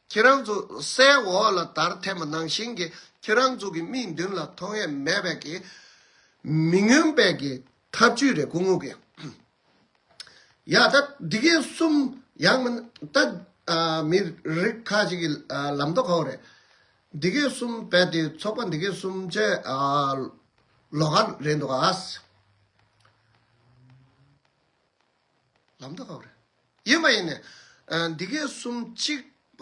ཁྱེད་རང་ཚོ་སའི་འོག་ལ་དར་འཐེན་པ་ནང་བཞིན་གྱི་ཁྱེད་རང་ཚོ་གི་མིག་མདུན་ལ་མཐོང་ཡས་མེད་པའི་གི་མི་མངོན་པའི་གི་ཐབས་ཇུས་རེད་སྐུ་ངོ་གིས། ཡ་ད་འདི་གས་གསུམ་ཡང་མིན་ད་ཨ་མི་རིགས་ཁ་ཅིག་གི་ཨ་ལམ་ཐོག་ཁ་བ་རེད། འདི་གས་གསུམ་རྦད་དེ་ཚོགས་པ་འདི་གས་གསུམ་བྱས་ཨ་ལོགས་ཀ་རེད་འདུག་ཨ། ལམ་ཐོག་ཁ་བ་རེད། ཡིན་པ་ཡིན་ནས་ཨ་འདི་གས་གསུམ་གཅིག་པ་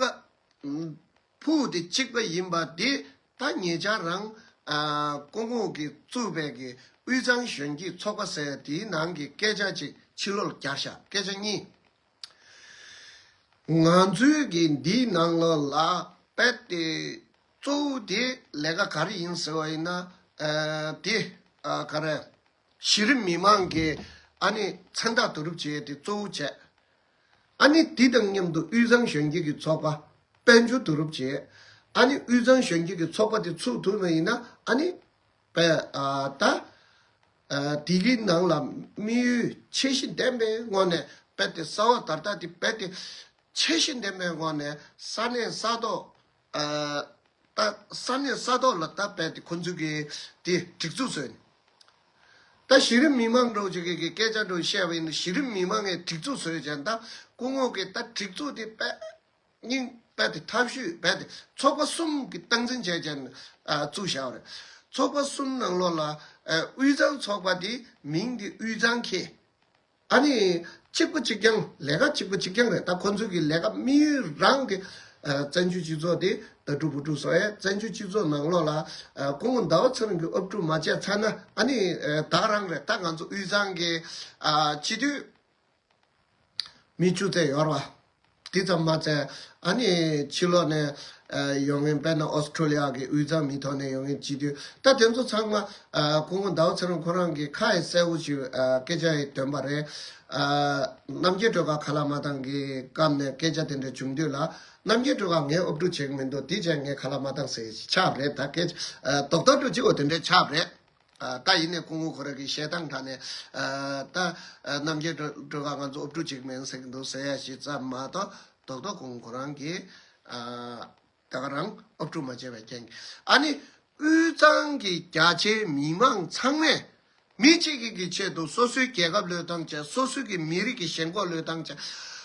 ཕུགས་དེ་གཅིག་པ་ཡིན་པ་དེ། ད་ཉེ་ཆར་རང་ཨ་སྐུ་ངོ་གིས་བཙུགས་པའི་གི་དབུས་གཙང་གཞོན་སྐྱེས་ཚོགས་པ་ཟེར་དེའི་ནང་གི་སྐད་ཆ་ཅིག་ཕྱི་ལོགས་ལ་རྒྱག་ཤག་སྐད་ཆ་གཉིས། ང་ཚོའི་གི་འདིའི་ནང་ལོགས་ལ་རྦད་དེ་གཙོ་བོ་དེ་ལས་ཀ་ག་རེ་ཡིན་ཟེར་བ་ཡིན་ན། ཨ་དེ་ཨ་ག་རེ། གཞི་རིམ་མི་མང་གི་ཨ་ནི་མཚན་རྟགས་བསྡུ་རུབ་བྱེད་ཡས་དེ་གཙོ་བོ་བྱས། ཨ་ནི་འདི་དང་མཉམ་དུ་དབུས་གཙང་གཞོན་སྐྱེས་ཀྱི་ཚོགས་པ་དཔལ་འབྱོར་བསྡུ་རུབ་བྱས། ཨ་ནི་དབུས་གཙང་གཞོན་སྐྱེས་ཀྱི་ཚོགས་པ་དེ་ཚུགས་ཐུབ་པ་ཡིན་ན། ཨ་ནི་དཔེ་ཨ་ད་ཨ་དེ་གི་ནང་ལ་དམིགས་ཡུལ་ཆེ་བཞི་ལྡན་པའི་ངོས་ནས་རྦད་དེ་གསར་པ་བརྡ་རྟགས་དེ་རྦད་དེ་ཆེ་བཞི་ལྡན་པའི་ངོས་ནས་ས་གནས་ས་ཐོག་ཨ་ད་ས་གནས་ས་ཐོག་ལ་ད་རྦད་དེ་ཁོ་ཚོས་གི་དེ་སྒྲིག་འཛུགས་བཟོས་ནས། ད་གཞི་རིམ་མི་མང་འདྲ་བོ་ཅིག་གི་སྐད་ཆ་འདྲ་བོ་བཤད་པ་ཡིན་ན། གཞི་རིམ་མི་མང་གི་སྒྲིག་འཛུགས་བཟོས་བྱས། ད་སྐུ་ངོ་གིས་ད་སྒྲིག་འཛུགས་དེ་རྦད་སྙིང་རྦད་དེ་ཐབས་ཤུས་རྦད་དེ་ཚོགས་པ་གསུམ་གྱི་སྟངས་འཛིན་བྱས་བྱས་ནས་ཨ་བཙུགས་བཞག་པ་རེད། ཚོགས་པ་གསུམ་ནང་ལོགས་ལ་ཨ་དབུས་གཙང་ཚོགས་པ་དེ་མིང་དེ་དབུས་གཙང་འཁྱེར། ཨ་ནི་གཅིག་པ་གཅིག་རྐྱང་། ལས་ཀ་གཅིག་པ་གཅིག་རྐྱང་རེད། ད་ཁོ་ཚོའི་གི་ལས་ཀ་དམིགས་ཡུལ་རང་གི་ཨ་བཙན་བྱོལ་སྤྱི་ཚོགས་དེ་ད་སྒྲུབ་པོ་སྒྲུབ་བཟོ་ཡས། བཙན་བྱོལ་སྤྱི་ཚོགས་ནང་ལོགས་ལ་ཨ་སྐུ་ངོ་ཟླ་བ་ཚེ་རིང་གིས་ཨབ་ཕྲུག་མ་བྱས་ཚར་ན། ཨ་ནི་ཨ་ད་ག་རང་རེད། ད་ང་ཚོ་དབུས་གཙང་གི་ཨ་སྤྱི་འཐུས་མི་བཅུ་ཙམ་ཡོད་རེད་བ། དེ་ཙམ་མ་ཚད་ཨ་ནི་ཕྱི་ལོགས་ནས་ཨ་ཡོང་མཁན། དཔེར་ན་ཨོ་སི་ཁྲུ་ལི་ཡ་གི་དབུས་གཙང་མི་ཐོག་ནས་ཡོང་མཁན་སྤྱི་འཐུས། ད་དེ་ཚོ་ཚང་མ་ཨ་སྐུ་ངོ་ཟླ་བ་ཚེ་རིང་ཁོ་རང་གིས་ཁ་ཡི་གསལ་པོ་ཞིག་ཨ་སྐད་ཆ་ཡི་འདོན་པ་རེད། ཨ་རྣམ་རྒྱལ་སྒྲོལ་དཀར་ཁ་ལག་མ་བཏང་གི་སྐབས་ནས་སྐད་ཆ་དེ་འདྲ་བྱུང་དུས་ལ། རྣམ་རྒྱལ་སྒྲོལ་དཀར་ངས་ཨབ་ཕྲུག་བྱེད་ཀྱི་མི་འདུག་དེ་བྱས་ངས་ཁ་ལག་མ་བཏང་ཟེར་ཡས་ཆགས་པ་རེད། ད་སྐད་ཆ་ཨ་རྡོག་རྡོག་འདྲ་ཅིག་འོ་དེ་འདྲ་ཆགས་པ་རེད། ཨ་ད་ཡིན་ནའི་སྐུ་ངོ་ཁོ་རང་གི་བཤད་སྟངས་དྲ་ནས་ཨ་ད་ཨ་རྣམ་རྒྱལ་སྒྲོལ་དཀར་ང་ཚོ་ཨབ་ཕྲུག་བྱེད་ཀྱི་མིན་ཟེར་གྱི་འདུག་ཟེར་ཡས་ཞིག་ཙམ་མ་གཏོགས། རྡོག་རྡོག་སྐུ་ངོ་ཁོ་རང་གིས་ཨ་ད་ག་རང་ཨབ་ཕྲུག་མ་བྱས་པའི་རྐྱེན་གྱིས། ཨ་ནི་དབུས་གཙང་གི་རྒྱ་ཆེའི་མི་མང་ཚང་མས་མི་གཅིག་གི་གི་ཆེད་དུ་སོ་སོའི་རྒྱལ་ཁབ་བློས་བཏང་བྱས། སོ་སོའི་གི་མི་རིགས་ཀྱི་ཞེན་ཁོག་བློས་བཏང་བྱས།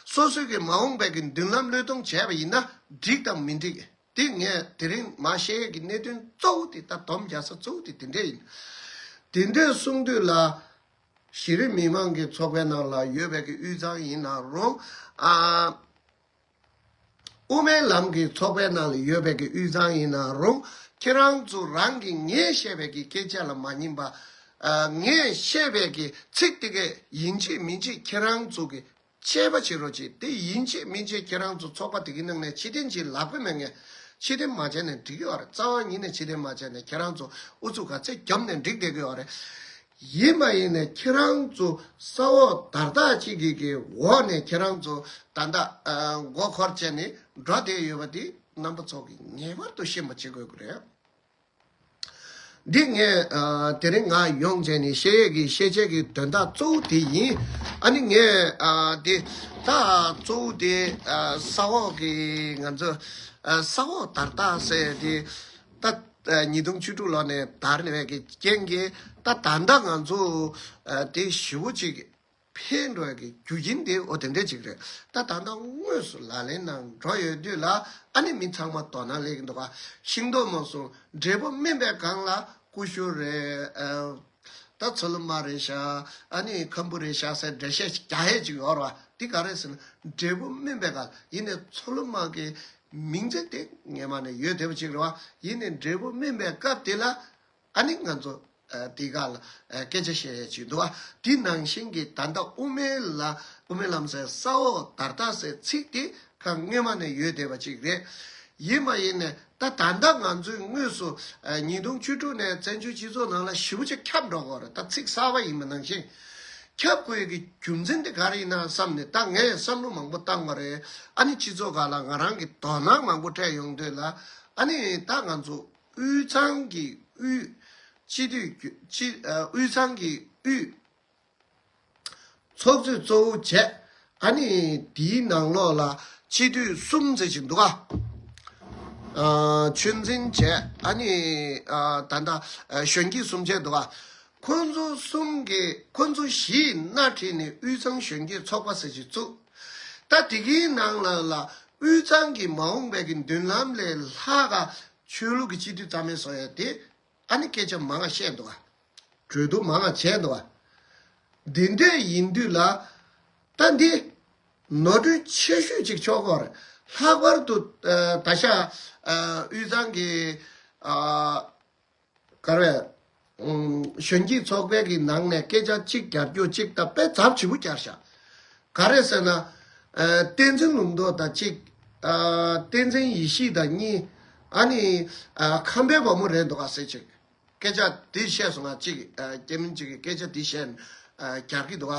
སོ་སོའི་གི་མ་འོངས་པའི་གི་མདུན་ལམ་བློས་གཏོང་བྱས་པ་ཡིན་ན་འགྲིག་དང་མི་འགྲིག་དེ་ངས་དེ་རིང་མར་བཤད་ཡས་ཀྱི་གནད་དོན་གཙོ་བོ་དེ། ད་སྡོམ་རྒྱག་ས་གཙོ་བོ་དེ་དེ་འདྲས་ཡིན། དེ་འདྲས་གསུང་དུས་ལ་གཞི་རིམ་མི་མང་གི་ཚོགས་པའི་ནང་ལ་ཡོད་པའི་གི་དབུས་གཙང་ཡིན་ན་རུང་། ཨ་དབུ་མའི་ལམ་གྱི་ཚོགས་པའི་ནང་ལ་ཡོད་པའི་གི་དབུས་གཙང་ཡིན་ན་རུང་། ཁྱེད་རང་ཚོ་རང་གི་ངས་བཤད་པའི་གི་སྐད་ཆ་ལ་མ་ཉན་པ། ཨ་ངས་བཤད་པའི་གི་ཚིག་དེ་གས་ཡིན་གཅིག་མིན་གཅིག་ཁྱེད་རང་ཚོ་གི་དཔྱད་པ་བྱེད་རོགས་བྱེད། དེ་ཡིན་གཅིག་མིན་གཅིག་ཁྱེད་རང་ཚོ་ཚོགས་པ་དེ་གི་ནང་ནས་ཕྱིར་འཐེན་བྱེད་ལབ་གི་མེད། ངས་ཕྱིར་འཐེན་མ་བྱས་ནས་འགྲིག་གི་ཡོད་རེད། རྩ་བ་ཉིད་ནས་ཕྱིར་འཐེན་མ་བྱས་ནས་ཁྱེད་རང་ཚོ་ཨུ་ཚུགས་ག་ཚད་བརྒྱབ་ནས་འགྲིག་བསྡད་ཀྱི་ཡོད་རེད། ཡིན་པ་ཡིན་ནས་ཁྱེད་རང་ཚོ་གསར་འོག་དར་ཐག་གཅིག་གི་གི་འོག་ནས་ཁྱེད་རང་ཚོ་ད་ལྟ་ཨ་མགོ་འཁོར་བྱས་ནས་འགྲོ་བསྡད་ཡོད་པ་དེ་རྣམ་པ་ཚོ་གིས་ངེས་པར་དུ་ཤེས་པ་བྱེད་དགོས་ཀྱི་རེད། འདི་ངས་ཨ་དེ་རིང་ང་ཡོང་བྱས་ནས་བཤད་ཡས་ཀྱི་བཤད་བྱས་ཀྱི་དོན་དག་གཙོ་བོ་དེ་ཡིན། ཨ་ནི་ངས་ཨ་དེ་ད་གཙོ་བོ་དེ་ཨ་ས་འོག་གི་ང་ཚོ་ཨ་ས་འོག་དར་ཐག་ཟེར་དེ་ད་ཨ་ཉིས་སྟོང་བཅུ་དྲུག་ལོ་ནས་དར་ནས་པའི་གི་རྐྱེན་གྱིས། ད་ད་ལྟ་ང་ཚོ་ཨ་དེ་ཞེ་པོ་ཅིག་ འཕེལ་འགྲོ་ཡ་གི་རྒྱུ་རྐྱེན་དེ་འོ་དེ་འདྲ་ཅིག་རེད། ད་ད་ལྟ་དངོས་སུ་ལག་ལེན་ནང་འགྲོ་ཡོད་དུས་ལ་ཨ་ནི་མི་ཚང་མ་དོ་སྣང་སླེབས་ཀྱི་འདུག་ག་ཤིང་ཏོག་མ་གསུངས། འབྲས་བུ་སྨིན་པའི་སྒང་ལ་ཀུ་ཤུ་རེད། ཨ། ད་ཚོ་ལུ་མ་རེད་ཤག་ཨ་ནི་ཁམ་བུ་རེད་ཤག་ཟེར་འགྲེལ་བཤད་རྒྱག་ཡས་ཅིག་ཡོད་རེད་བ། འདི་ག་རེད་ཟེར་ན་འབྲས་བུ་སྨིན་པའི་སྒང་ཡིན་ནའི་ཚོ་ལུ་མ་གི་མིང་ཚིག་དེ་སྔོན་མ་ནས་ཡོད་བསྡད་པ་ཅིག་རེད་བ། ཡིན་ནའི་འབྲས་བུ་སྨིན་པའི་སྐབས་དེ་ལ་ཨ་ནི་ང་ཚོ་ཨ་དེ་ག་ལ་ཨ་སྐད་ཆ་བཤད་ཡས་ཅིག་འདུག་བ། དེ་ནང་བཞིན་གྱི་ད་ལྟ་དབུ་མའི་ལ་དབུ་མའི་ལམ་ཟེར་ས་འོག་དར་ཐག་ཟེར་ཚིག་དེ་ཁ་སྔོན་མ་ནས་ཡོད་བསྡད་པ་ཅིག་རེད། ཡིན་མ་ཡིན་ནས་ད་ད་ལྟ་ང་ཚོས་དངོས་སུ་ཨ་ཉིས་སྟོང་བཅུ་དྲུག་ནས་བཙན་བྱོལ་སྤྱི་ཚོགས་ནང་ལ་ཞེ་པོ་ཅིག་ཁྱབ་འགྲོ་གི་ཡོད་རེད། ད་ཚིག་གསར་པ་ཡིན་པ་ནང་བཞིན་ཁྱབ་དགོས་ཀྱི་རྒྱུ་མཚན་དེ་ག་རེ་ཡིན་ན་བསམ་ནས་ད་ངས་བསམ་བློ་མང་པོ་བཏང་བ་རེད། ཨ་ནི་སྤྱི་ཚོགས་སྒང་ལ་ང་རང་གི་དོ་སྣང་མང་པོ་སྤྲད་ཡོང་དུས་ལ་ཨ་ནི་ད་ང་ཚོ་དབུས་གཙང་གི་དབུས་སྤྱི་འཐུས་སྤྱི་ཨ་དབུས་གཙང་གི་དབུས། ཚོགས་གཙོས་གཙོ་བོ་བྱས། ཨ་ནི་དེའི་ནང་ལོགས་ལ་སྤྱི་འཐུས་གསུམ་ཙམ་ཞིག་འདུག་ག་ཨ་ཆོས་འཛིན་བྱས། ཨ་ནི་ཨ་ད་ལྟ་ཨ་གཞོན་སྐྱེས་གསུམ་བྱས་འདུག་ག་ཁོང་ཚོ་གསུམ་གྱིས་ཁོང་ཚོ་བཞིས་སྣེ་ཁྲིད་ནས་དབུས་གཙང་གཞོན་སྐྱེས་ཚོགས་པ་ཟེར་ཞིག་བཙུགས། ད་དེ་གའི་ནང་ལ་ལ་དབུས་གཙང་གི་མ་འོངས་པའི་གི་མདུན་ལམ་ལས་ལྷག་ག་ཆོས་ལུགས་ཀྱི་སྤྱི་འཐུས་རྩ་མེད་བཟོ་ཡ་དེ། ཨ་ནི་སྐད་ཆ་མང་ང་བཤད་འདུག་ག་གྲོས་བསྡུར་མང་ང་བྱས་འདུག་ག་འདི་འདྲས་ཡིན་དུས་ལ། ད་འདི་ནོར་འཁྲུལ་ཆེ་ཤོས་ཅིག་ཆགས་ཀྱི་ཡོད་རེད། ལྷག་པར་དུ་ཨ་ད་ཆ་ཨ་དབུས་གཙང་གི་ཨ་ག་རེ་ཨམ་གཞོན་སྐྱེས་ཚོགས་པའི་གི་ནང་ནས་སྐད་ཆ་གཅིག་རྒྱག་རྒྱུ་གཅིག་ད་དཔེ་ཚབས་ཆེ་པོ་རྒྱག་ཤག་ག་རེ་ཟེར་ན། ཨ་བསྟན་འཛིན་ལུང་རྟོགས་དང་གཅིག་ཨ་བསྟན་འཛིན་ཡེ་ཤེས་དང་གཉིས། ཨ་ནི་ཨ་ཁམས་པའི་བུ་མོ་རེད་འདུག་ག་ཟེར་ཅིག་སྐད་ཆ་དེ་བཤད་སོང་ང་། གཅིག་ཨ་སྐྱེ་དམན་གཅིག་གིས་སྐད་ཆ་དེ་བཤད་ཨ་རྒྱག་གི་འདུག་ག་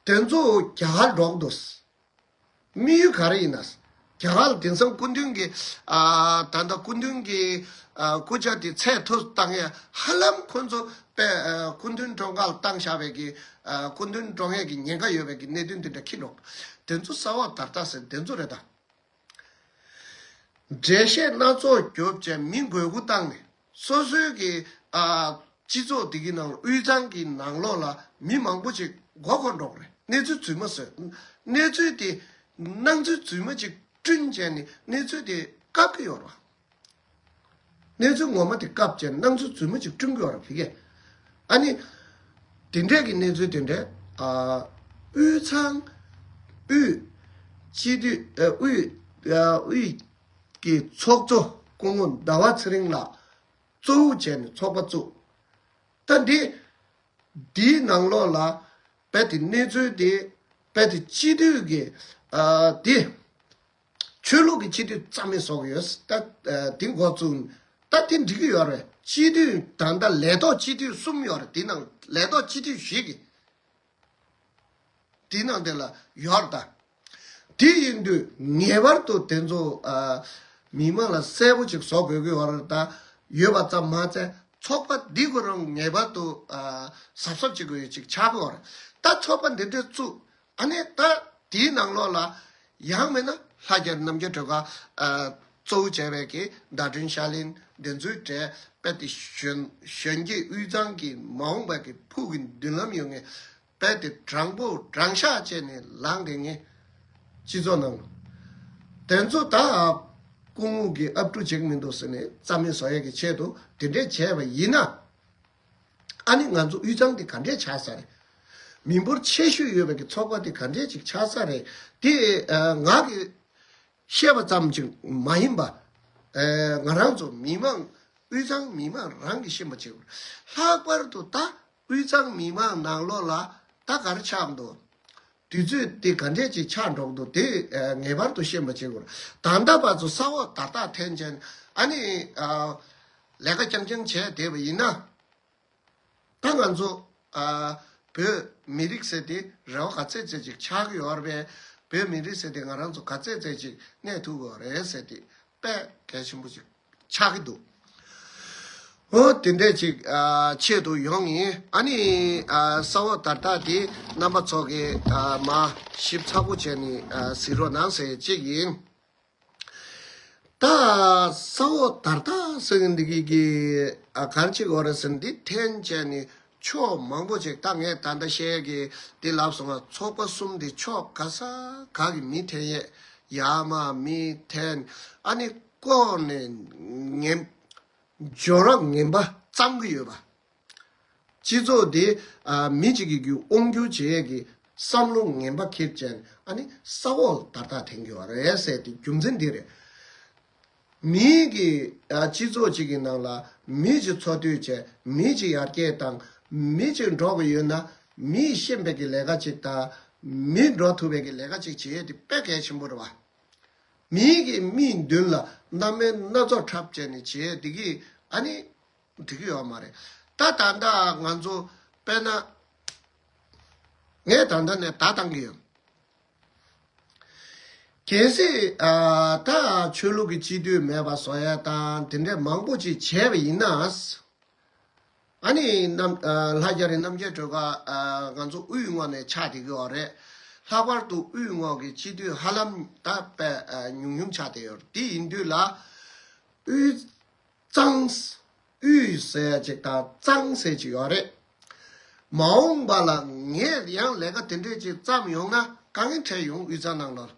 དེ་ཚོ་རྒྱ་གར་འགྲོ་གི་འདུག་དམིགས་ཡུལ་ག་རེ་ཡིན་ན། རྒྱ་གར་ལ་དེང་སང་སྐུ་མདུན་གྱི་ཨ་ད་ལྟ་སྐུ་མདུན་གྱི་ཨ་སྐུ་ཕྱྭ་དེ་ཚད་མཐོ་བཏང་ཡ་ཧ་ལམ་ཁོ་ཚོ་དཔེ་ཨ་སྐུ་མདུན་གྲོངས་ཁ་ལ་བཏང་བཞག་པའི་གི་ཨ་སྐུ་མདུན་གྲོངས་ཡས་ཀྱི་ཉེན་ཁ་ཡོད་པའི་གི་གནད་དོན་དེ་འདྲ་འཁྱེར་འགྲོ། དེ་ཚོ་ས་འོག་དར་ཐག་ཟེར་དེ་ཚོ་རེད་ད། འགྲེལ་བཤད་སྣ་ཚོགས་རྒྱོབ་བྱས་མི་མགོ་སྒུར་བཏང་ནས་སོ་སོའི་གི་ཨ་སྤྱི་ཚོགས་འདི་གི་ནང་དབུས་གཙང་གི་ནང་ལོགས་ལ་མི་མང་པོ་ཅིག་མགོ་འཁོར་འགྲོ་གི་རེད། གནས་ཚུལ་རྫུན་མ་བཟོས། གནས་ཚུལ་དེ་སྣང་ཚུལ་རྫུན་མ་ཅིག་བསྐྲུན་བྱས་ནས་གནས་ཚུལ་དེ་བཀབ་ཀྱི་ཡོད་རེད་བ། གནས་ཚུལ་ངོ་མ་དེ་བཀབ་བྱས་སྣང་ཚུལ་རྫུན་མ་ཅིག་བསྐྲུན་གྱི་ཡོད་རེད་ཕ་གིར། ཨ་ནི། དེ་འདྲས་ཀྱི་གནས་ཚུལ་དེ་འདྲས་ཨ་དབུས་གཙང་དབུས་སྤྱི་འཐུས་ཨ་དབུས་ཨ་དབུས་ཀྱི་ཚོགས་གཙོ་སྐུ་ངོ་ཟླ་བ་ཚེ་རིང་ལགས་གཙོ་བོ་བྱས་ནས་ཚོགས་པ་བཙུགས། ད་འདི་འདིའི་ནང་ལོགས་ལ་རྦད་དེ་གནས་ཚུལ་དེ་རྦད་དེ་སྤྱི་འཐུས་ཀྱི་ཨ་དེ། ཆོས་ལུགས་ཀྱི་སྤྱི་འཐུས་རྩ་མེད་བཟོ་གི་ཡོད། ད་ཨ་དེ་འགོ་བཙུགས། ད་དེ་འགྲིག་གི་ཡོད་རེད། སྤྱི་འཐུས་ད་ལྟ་ལས་ཐོག་སྤྱི་འཐུས་གསུམ་ཡོད་རེད། དེ་ནང་ལས་ཐོག་སྤྱི་འཐུས་བཞི་གི་དེ་ནང་དེ་ལ་ཡོད་རེད་ད། དེ་ཡིན་དུས་ངེས་པར་དུ་དེ་ཚོ་ཨ་མི་མང་ལ་གསལ་པོ་ཅིག་བཟོ་དགོས་ཀྱི་ཡོད་རེད་ད། ཡོད་པ་ཙམ་མ་ཚད་ཚོགས་པ་འདི་ཁོ་རང་ངེས་པར་དུ་ཨ་གཟབ་གཟབ་བྱེད་དགོས་ཡོད་ཅིག་ཆགས་ཀྱི་ཡོད་རེད། ད་ཚོགས་པ་འདི་འདྲ་བཙུགས། ཨ་ནི་ད་དེའི་ནང་ལོགས་ལ་ཡང་མིན་ན་ལྷ་རྒྱལ་རྣམ་རྒྱལ་སྒྲོལ་དཀར་ཨ་གཙོ་བོ་བྱས་པའི་གི་ཟླ་སྒྲོན་ཤར་གླིང་དེ་ཚོའི་གྲས་རྦད་དེ་གཞོན་གཞོན་སྐྱེས་དབུས་གཙང་གི་མ་འོངས་པའི་གི་ཕུགས་ཀྱི་མདུན་ལམ་ཡོད་མཁན་རྦད་དེ་དྲང་པོ་དྲང་གཞག་བྱས་ནས་ལངས་བསྡད་མཁན་སྤྱི་ཚོགས་ནང་དེ་ཚོ་ད་སྐུ་ངོ་གི་ཨབ་ཕྲུག་ཅིག་མི་འདུག་ཟེར་ནས་རྩ་མེད་བཟོ་ཡས་ཀྱི་ཆེད་དུ་དེ་འདྲས་བྱས་པ་ཡིན་ན། ཨ་ནི་ང་ཚོ་དབུས་གཙང་འདི་ག་འདྲས་ཆགས་ས་རེད། མི་འབོར་ཆེ་ཤོས་ཡོད་པའི་གི་ཚོགས་པ་འདི་ག་འདྲས་ཅིག་ཆགས་ས་རེད། དེ་ཨ་ང་གི་བཤད་པ་ཙམ་ཅིག་མ་ཡིན་པ། ཨ་ང་རང་ཚོ་མི་མང་དབུས་གཙང་མི་མང་རང་གིས་ཤེས་པ་བྱེད་དགོས། ལྷག་པར་དུ་ད་དབུས་གཙང་མི་མང་ནང་ལོགས་ལ་ད་ག་རེ་ཆགས་འདུག་དུས་ཚོད་དེ་ག་འདྲས་ཅིག་ཆགས་འགྲོ་གི་འདུག་དེ་ཨ་ངེས་པར་དུ་ཤེས་པ་བྱེད་དགོས། ད་ལྟ་བར་དུ་ས་འོག་དར་ཐག་འཐེན་བྱས་ཨ་ནི་ཨ་ལས་ཀ་རྐྱང་རྐྱང་བྱས་བསྡད་པ་ཡིན་ན། ད་ང་ཚོ་ཨ་བོད་མི་རིགས་ཟེར་དེ་རེ་བ་ག་ཚད་ཚད་ཅིག་ཆགས་ཀྱི་ཡོད་རེད་པས། བོད་མི་རིགས་ཟེར་དེ་ང་རང་ཚོ་ག་ཚད་ཚད་ཅིག་གནས་ཐུབ་ཀྱི་ཡོད་རེད་ཟེར་དེ་དཔེ་གལ་ཆེན་པོ་ཅིག་ཆགས་ཀྱི་འདུག་འོ་དེ་འདྲས་ཅིག་ཨ་ཆེད་དུ་ཡོང་ཡིན། ཨ་ནི་ཨ་ས་འོག་དར་ཐག་དེ་རྣམ་པ་ཚོ་གིས་ཨ་མ་ཞིབ་ཚགས་པོ་བྱས་ནས་ཨ་གཟིགས་རོགས་གནང་ཟེར་གཅིག་ཡིན། ད་ས་འོག་དར་ཐག་ཟེར་གི་འདི་གི་གི་ཨ་གར་ཅིག་འོ་རེད་ཟེར་འདི་འཐེན་བྱས་ནས་ ཕྱོགས་མང་པོ་ཅིག་ད་ངས་ད་ལྟ་བཤད་ཀྱི་འདི་ལབ་སོང་ང་། ཚོགས་པ་གསུམ་འདི་ཕྱོགས་ག་ས་ག་གི་མི་འཐེན་ཡས། ཡར་མར་མི་འཐེན། ཨ་ནི་ལྐོག་ནས་ངན་སྦྱོར་རབ་ངན་པ་བརྩམས་ཀྱི་ཡོད་པ། སྤྱི་ཚོགས་འདི་ཨ་མི་གཅིག་གི་རྒྱུད་དབང་སྒྱུར་བྱེད་ཡས་ཀྱི་བསམ་བློ་ངན་པ་འཁྱེར་བྱས་ཨ་ནི་ས་འོག་ལ་དར་ཐག་འཐེན་གྱི་ཡོད་རེད་ཟེར་ཏེ་རྒྱུ་མཚན་འདི་རེད། མི་གི་ཨ་སྤྱི་ཚོགས་གཅིག་གི་ནང་ལ་མི་གཅིག་འཚོ་སྡོད་བྱས། མི་གཅིག་ཡར་རྒྱས་བཏང་། མི་གཅིག་འགྲོ་གི་ཡོད་ན་མིས་ཤེས་པའི་གི་ལས་ཀ་ཅིག་དང་། མི་འགྲོ་ཐུབ་པའི་གི་ལས་ཀ་ཅིག་བྱེད་ཡས་དེ་དཔེ་གལ་ཆེན་པོ་རེད་བ། མི་གི་མིའི་མདུན་ལ་རྣམ་སྨིན་སྣ་ཚོགས་འཁྲབ་བྱས་ནས་བྱེད་ཡས་དེ་གི་ཨ་ནི་འགྲིག་གི་ཡོད་མ་རེད། ད་ད་ལྟ་ང་ཚོ་དཔེར་ན་ངས་ད་ལྟ་ནས་བརྡ་བཏང་གི་ཡོད། གལ་སྲིད་ཨ་ད་ཆོས་ལུགས་ཀྱི་སྤྱི་འཐུས་མེད་པ་བཟོ་ཡ་དང་དེ་འདྲ་མང་པོ་ཅིག་བྱས་པ་ཡིན་ན། ཨ་ནི་རྣམ་ཨ་ལྷ་རྒྱ་རི་རྣམ་རྒྱལ་སྒྲོལ་དཀར་ཨ་ང་ཚོ་དབུས་ངོས་ནས་ཆགས་བསྡད་ཀྱི་ཡོད་རེད། ལྷག་པར་དུ་དབུས་ངོས་ཀྱི་སྤྱི་འཐུས་ཧ་ལམ་ད་དཔེ་ཨ་ཉུང་ཉུང་ཆགས་བསྡད་ཡོད་རེད། དེ་ཡིན་དུས་ལ་དབུས་གཙང་། དབུས་ཟེར་ཅིག་དང་གཙང་ཟེར་ཅིག་ཡོད་རེད། མ་འོངས་པ་ལ་ངས་ཡང་ལས་ཀ་དེ་འདྲས་ཅིག་བརྩམས་ཡོང་ན་དཀའ་ངལ་འཕྲད་ཡོང་། དབུས་གཙང་ནང་ལོགས་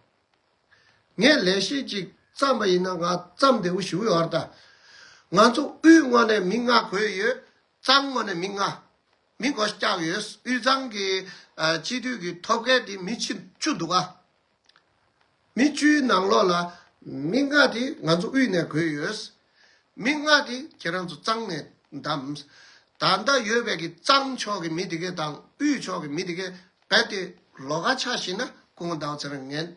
ངས་ལས་གཞི་ཅིག་བརྩམས་པ་ཡིན་ན་ང་བརྩམས་བདེ་པོ་ཞེ་པོ་ཡོད་རེད་ད། ང་ཚོ་དབུས་ངོས་ནས་མི་ལྔ་བགོས་ཡོད། གཙང་ངོས་ནས་མི་ལྔ། མི་བགོ་བཤའ་བརྒྱབ་ཡོད། དབུས་གཙང་གི་ཨ་སྤྱི་འཐུས་ཀྱི་ཐོབ་མཁན་དེ་མི་བཅུ་བཅུ་འདུག་ག་མི་བཅུའི་ནང་ལོགས་ལ་མི་ལྔ་དེ་ང་ཚོ་དབུས་ནས་བགོས་ཡོད། མི་ལྔ་དེ་ཁྱེད་རང་ཚོ་གཙང་ནས་བདམས། ད་ལྟ་ཡོད་པའི་གི་གཙང་ཕྱོགས་ཀྱི་མི་དེ་གས་དང་དབུས་ཕྱོགས་ཀྱི་མི་དེ་གས་རྦད་དེ་ལོགས་ཀ་ཆགས་ཤེས་ན་སྐུ་ངོ་ཟླ་བ་ཚེ་རིང་ངན་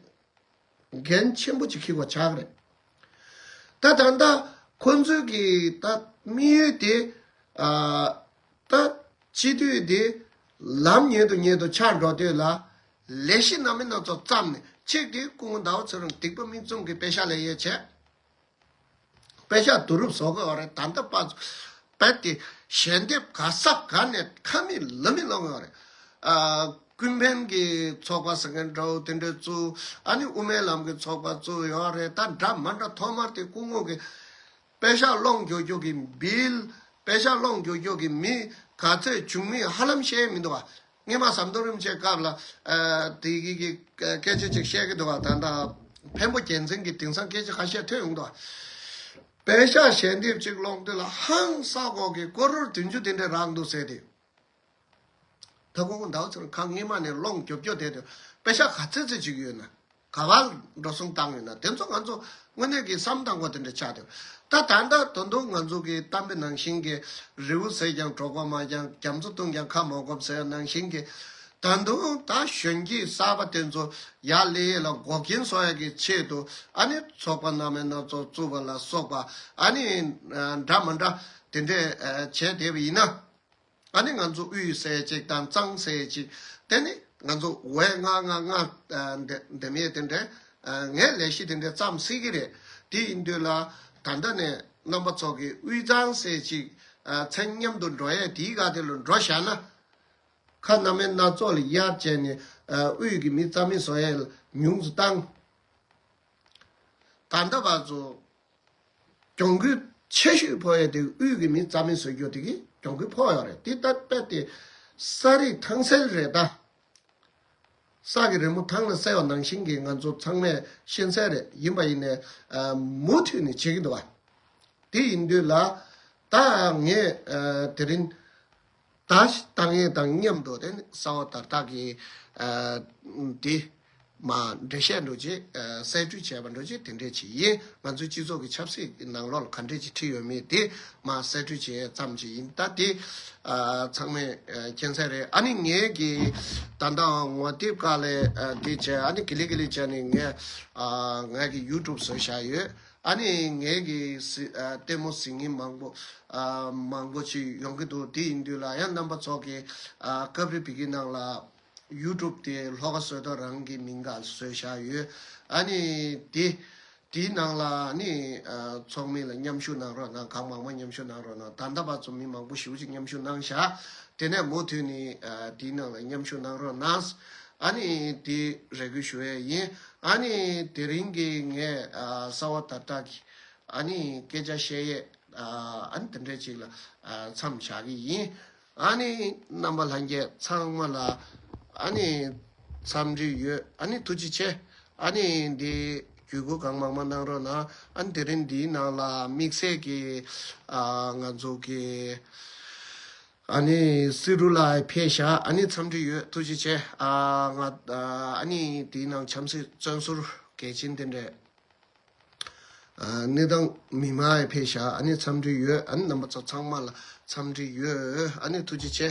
འགན་ཆེན་པོ་ཅིག་འཁྱེར་དགོས་ཆགས་ཀྱི་རེད། ད་ད་ལྟ་ཁོ་ཚོའི་གི་ད་དམིགས་ཡུལ་དེ་ཨ་ད་སྤྱི་འཐུས་དེ་ལམ་ཉེ་དུ་ཉེ་དུ་ཆགས་འགྲོ་དུས་ལ་ལས་གཞི་རྣམ་སྨིན་སྣ་ཚོགས་བརྩམས་ནས། གཅིག་དེ་སྐུ་ངོ་ཟླ་བ་ཚེ་རིང་སྡིག་པ་མིག་བཙུམ་གྱི་པེ་ཤག་ལེན་ཡས་བྱས། པེ་ཤག་བསྡུ་རུབ་བཟོ་གི་ཡོད་རེད། ད་ལྟ་བར་དུ་རྦད་དེ་ཞལ་འདེབས་ག་ས་ག་ནས་ཁ་མིག་ལག་མིག་སློང་གི་ཡོད་རེད། ཨ་ཀུན་ཕན་གྱི་ཚོགས་པ་ཟེར་མཁན་འདྲ་བོ་དེ་འདྲ་བཙུགས། ཨ་ནི་དབུ་མའི་ལམ་གྱི་ཚོགས་པ་བཙུགས་ཡོད་རེད། ད་འདྲ་མ་འདྲ་ཐོག་མར་དེ་སྐུ་ངོ་གི་པེ་ཤག་སློང་རྒྱུ་རྒྱུ་གི་བིལ། པེ་ཤག་སློང་རྒྱུ་རྒྱུ་གི་མི་ག་ཚད་བྱུང་མིན་ཧ་ལམ་ཤེས་མི་འདུག་བ། སྔོན་མ་ཟམ་གདོང་རིན་པོ་ཆེའི་སྐབས་ལ་ཨ་དེ་གི་གི་སྐད་ཆ་ཅིག་བཤད་ཀྱི་འདུག་བ། ད་ལྟ་འཕན་པོ་རྒྱལ་མཚན་གྱི་དེང་སང་སྐད་ཆ་ཁ་ཤས་ཐོན་ཡོང་འདུག་བ། པེ་ཤག་ཞལ་འདེབས་ཅིག་སློང་དུས་ལ་ཧང་སངས་གོ་གི་ཀོ་རོར་བདུན་ཅུ་དེ་འདྲ་རག་འདུག་ཟེར་ཏེ། ད་ཁོང་ཟླ་བ་ཚེ་རིང་ཁ་སྔོན་མ་ནས་སློང་རྒྱོབ་རྒྱོབ་བསྡད་དུས་པེ་ཤག་ག་ཚོད་ཚོད་ཅིག་ཡོད་ན། ག་པར་འགྲོ་སོང་བཏང་ཡོད་ན། དེ་ཚོ་ང་ཚོ་དངོས་གནས་ཀྱི་བསམ་བཏང་དགོས་དེ་འདྲ་ཆགས་ཏེ། ད་ད་ལྟ་ད་དུང་ང་ཚོ་གི་གཏམ་དཔེ་ནང་བཞིན་གྱི་རི་བོ་ཟེར་ཀྱང་གྲོགས་པོ་མ་འགྱངས། རྒྱ་མཚོ་བཏུང་ཀྱང་ཁ་མ་འགོབ་ཟེར་ནང་བཞིན་གྱི། ད་དུང་ད་གཞོན་སྐྱེས་གསར་པ་དེ་ཚོ་ཡར་སླེབས་ཡས་ལ་འགོག་རྐྱེན་བཟོ་ཡས་ཀྱི་ཆེད་དུ་ཨ་ནི་ཚོགས་པ་རྣམ་པ་སྣ་ཚོགས་བཙུགས་པ་ལ་སོགས་པ་ཨ་ནི་འདྲ་མ་འདྲ་དེ་འདྲས་བྱས་བསྡད་པ་ཡིན་ན། ཨ་ནི་ང་ཚོ་དབུས་ཟེར་ཅིག་དང་གཙང་ཟེར་ཅིག་དེ་ནི་ང་ཚོ་ཝེ་ལྔ་ལྔ་ལྔ་ཨ་འདེ་འདེམས་ཡས་དེ་འདྲས་ཨ་ངས་ལས་གཞི་དེ་འདྲས་བརྩམས་སྲིད་ཀྱི་རེད། དེ་ཡིན་དུས་ལ་ད་ལྟ་ནས་རྣམ་པ་ཚོ་གི་དབུས་གཙང་ཟེར་ཅིག་ཨ་མཚན་མཉམ་དུ་འགྲོ་ཡས་དེའི་སྒང་དེ་ལ་འགྲོ་བཞག་ན། ཁ་རྣམ་སྨིན་སྣ་ཚོགས་ལ་གཡར་བྱས་ནས་ཨ་དབུས་ཀྱི་མི་རྩ་མེད་བཟོ་ཡས་ལ་ཉུང་དུ་བཏང་། ད་ལྟ་བར་དུ་གྱོང་གུད་ཆེ་ཤོས་ཕོག་ཡ་དེ་དབུས་ཀྱི་མི་རྩ་མེད་བཟོ་རྒྱུ་དེ་གི་གྱོང་གུད་ཕོག་ཡོད་རེད། དེ་ལྟ་བས་ཏེ་ས་རིགས་ཐང་སལ་རེད་ད། ས་གི་རི་མོ་ཐང་ལ་གསལ་བ་ནང་བཞིན་གྱི་ང་ཚོ་ཚང་མས་ཤེས་གསལ་རེད། ཡིན་པ་ཡིན་ནས་ཨ་མུ་མཐུད་ནས་བྱེད་ཀྱི་འདུག་བ། དེ་ཡིན་དུས་ལ་ད་ངས་ཨ་དེ་རིང་ད་བཏང་ཡས་དང་མཉམ་དུ་དེ་ནི་གསར་བ་དར་ཐག་གི་ཨ་དེ་མ་འགྲེལ་བཤད་འདྲ་ཅིག་ཨ་གསལ་སྤྲུལ་བྱས་པ་འདྲ་ཅིག་དེ་འདྲས་ཅིག་ཡིན། ང་ཚོའི་སྤྱི་ཚོགས་ཀྱི་ཆབ་སྲིད་ཀྱི་ནང་ལོགས་ལ་ག་འདྲས་ཅིག་ཁྲིད་ཡོད་མེད་དེ་མ་གསལ་སྤྲུལ་བྱས་ཙམ་ཅིག་ཡིན། ད་དེ་ཨ་ཚང་མས་ཨ་མཁྱེན་གསལ་རེད། ཨ་ནི་ངས་ཀྱི་ད་ལྟ་ངོ་དེབ་ཁག་ལས་ཨ་དེ་བྱས། ཨ་ནི་གི་ལི་གི་ལི་བྱས་ནས་ངས་ཨ་ངས་ཀྱི་ཡུ་ཊུབ་བཟོས་བཞག་ཡོད། ཨ་ནི་ངས་ཀྱི་གཟི་ཨ་ལྟད་མོ་གཟིགས་མཁན་མང་པོ་ཨ་མང་པོ་ཅིག་ཡོང་གི་འདུག་དེ་ཡིན་དུས་ལ་ཡང་རྣམ་པ་ཚོ་གི་ཨ་སྐབས་རེ་བི་གི་ནང་ལ་ཡུ་ཊུབ་དེ་ལྷོ་ཁ་བཟོ་ལྟ་རང་གི་མིང་ག་བཟོས་བཞག་ཡོད། ཨ་ནི་དེ་དེའི་ནང་ལ་ཨ་ནི་ཨ་ཚོགས་མི་ལ་མཉམ་ཞུགས་གནང་རོགས་གནང་། གང་མང་མང་མཉམ་ཞུགས་གནང་རོགས་གནང་། ད་ལྟ་བར་ཚོགས་མི་མང་པོ་ཞེ་པོ་ཅིག་མཉམ་ཞུགས་གནང་བཞག་དེ་ནས་མུ་མཐུད་ནས་ཨ་དེའི་ནང་ལ་མཉམ་ཞུགས་གནང་རོགས་གནང་། ཨ་ནི་དེ་རེ་སྐུལ་ཞུ་ཡས་ཡིན། ཨ་ནི་དེ་རིང་གི་ངས་ཨ་གསར་བ་དར་ཐག་གི་ཨ་ནི་སྐད་ཆ་བཤད་ཡས་ཨ་ཨ་ནི་དེ་འདྲས་ཅིག་ལ་ཨ་མཚམས་བཞག་གི་ཡིན། ཨ་ནི་རྣམ་པ་ལྷན་རྒྱས་ཚང་མ་ལ་ཨ་ནི་འཚམས་འདྲི་ཡོད། ཨ་ནི་ཐུགས་རྗེ་ཆེ། ཨ་ནི་འདི་བརྒྱུད་སྐུར་གང་མང་མང་གནང་རོགས་གནང་། ཨ་ནི་དེ་རིང་འདིའི་ནང་ལ་དམིགས་བསལ་གྱི་ཨ་ང་ཚོ་གི་ཨ་ནི་སི་རུ་ལ་ཕེབས་ཤག་ཨ་ནི་འཚམས་འདྲི་ཡོད། ཐུགས་རྗེ་ཆེ། ཨ་ང་ཨ་ནི་དེའི་ནང་བྱམས་བརྩེ་བཙོན་ཟུར་རྒྱལ་ཆེན་དེ་འདྲས། ཨ་གནས་སྟངས་མི་མང་ཡང་ཕེབས་ཤག་ཨ་ནི་འཚམས་འདྲི་ཡོད། ཨ་ནི་རྣམ་པ་ཚོ་ཚང་མ་ལ་འཚམས་འདྲི་ཡོད། ཨ་ནི་ཐུགས་རྗེ་ཆེ།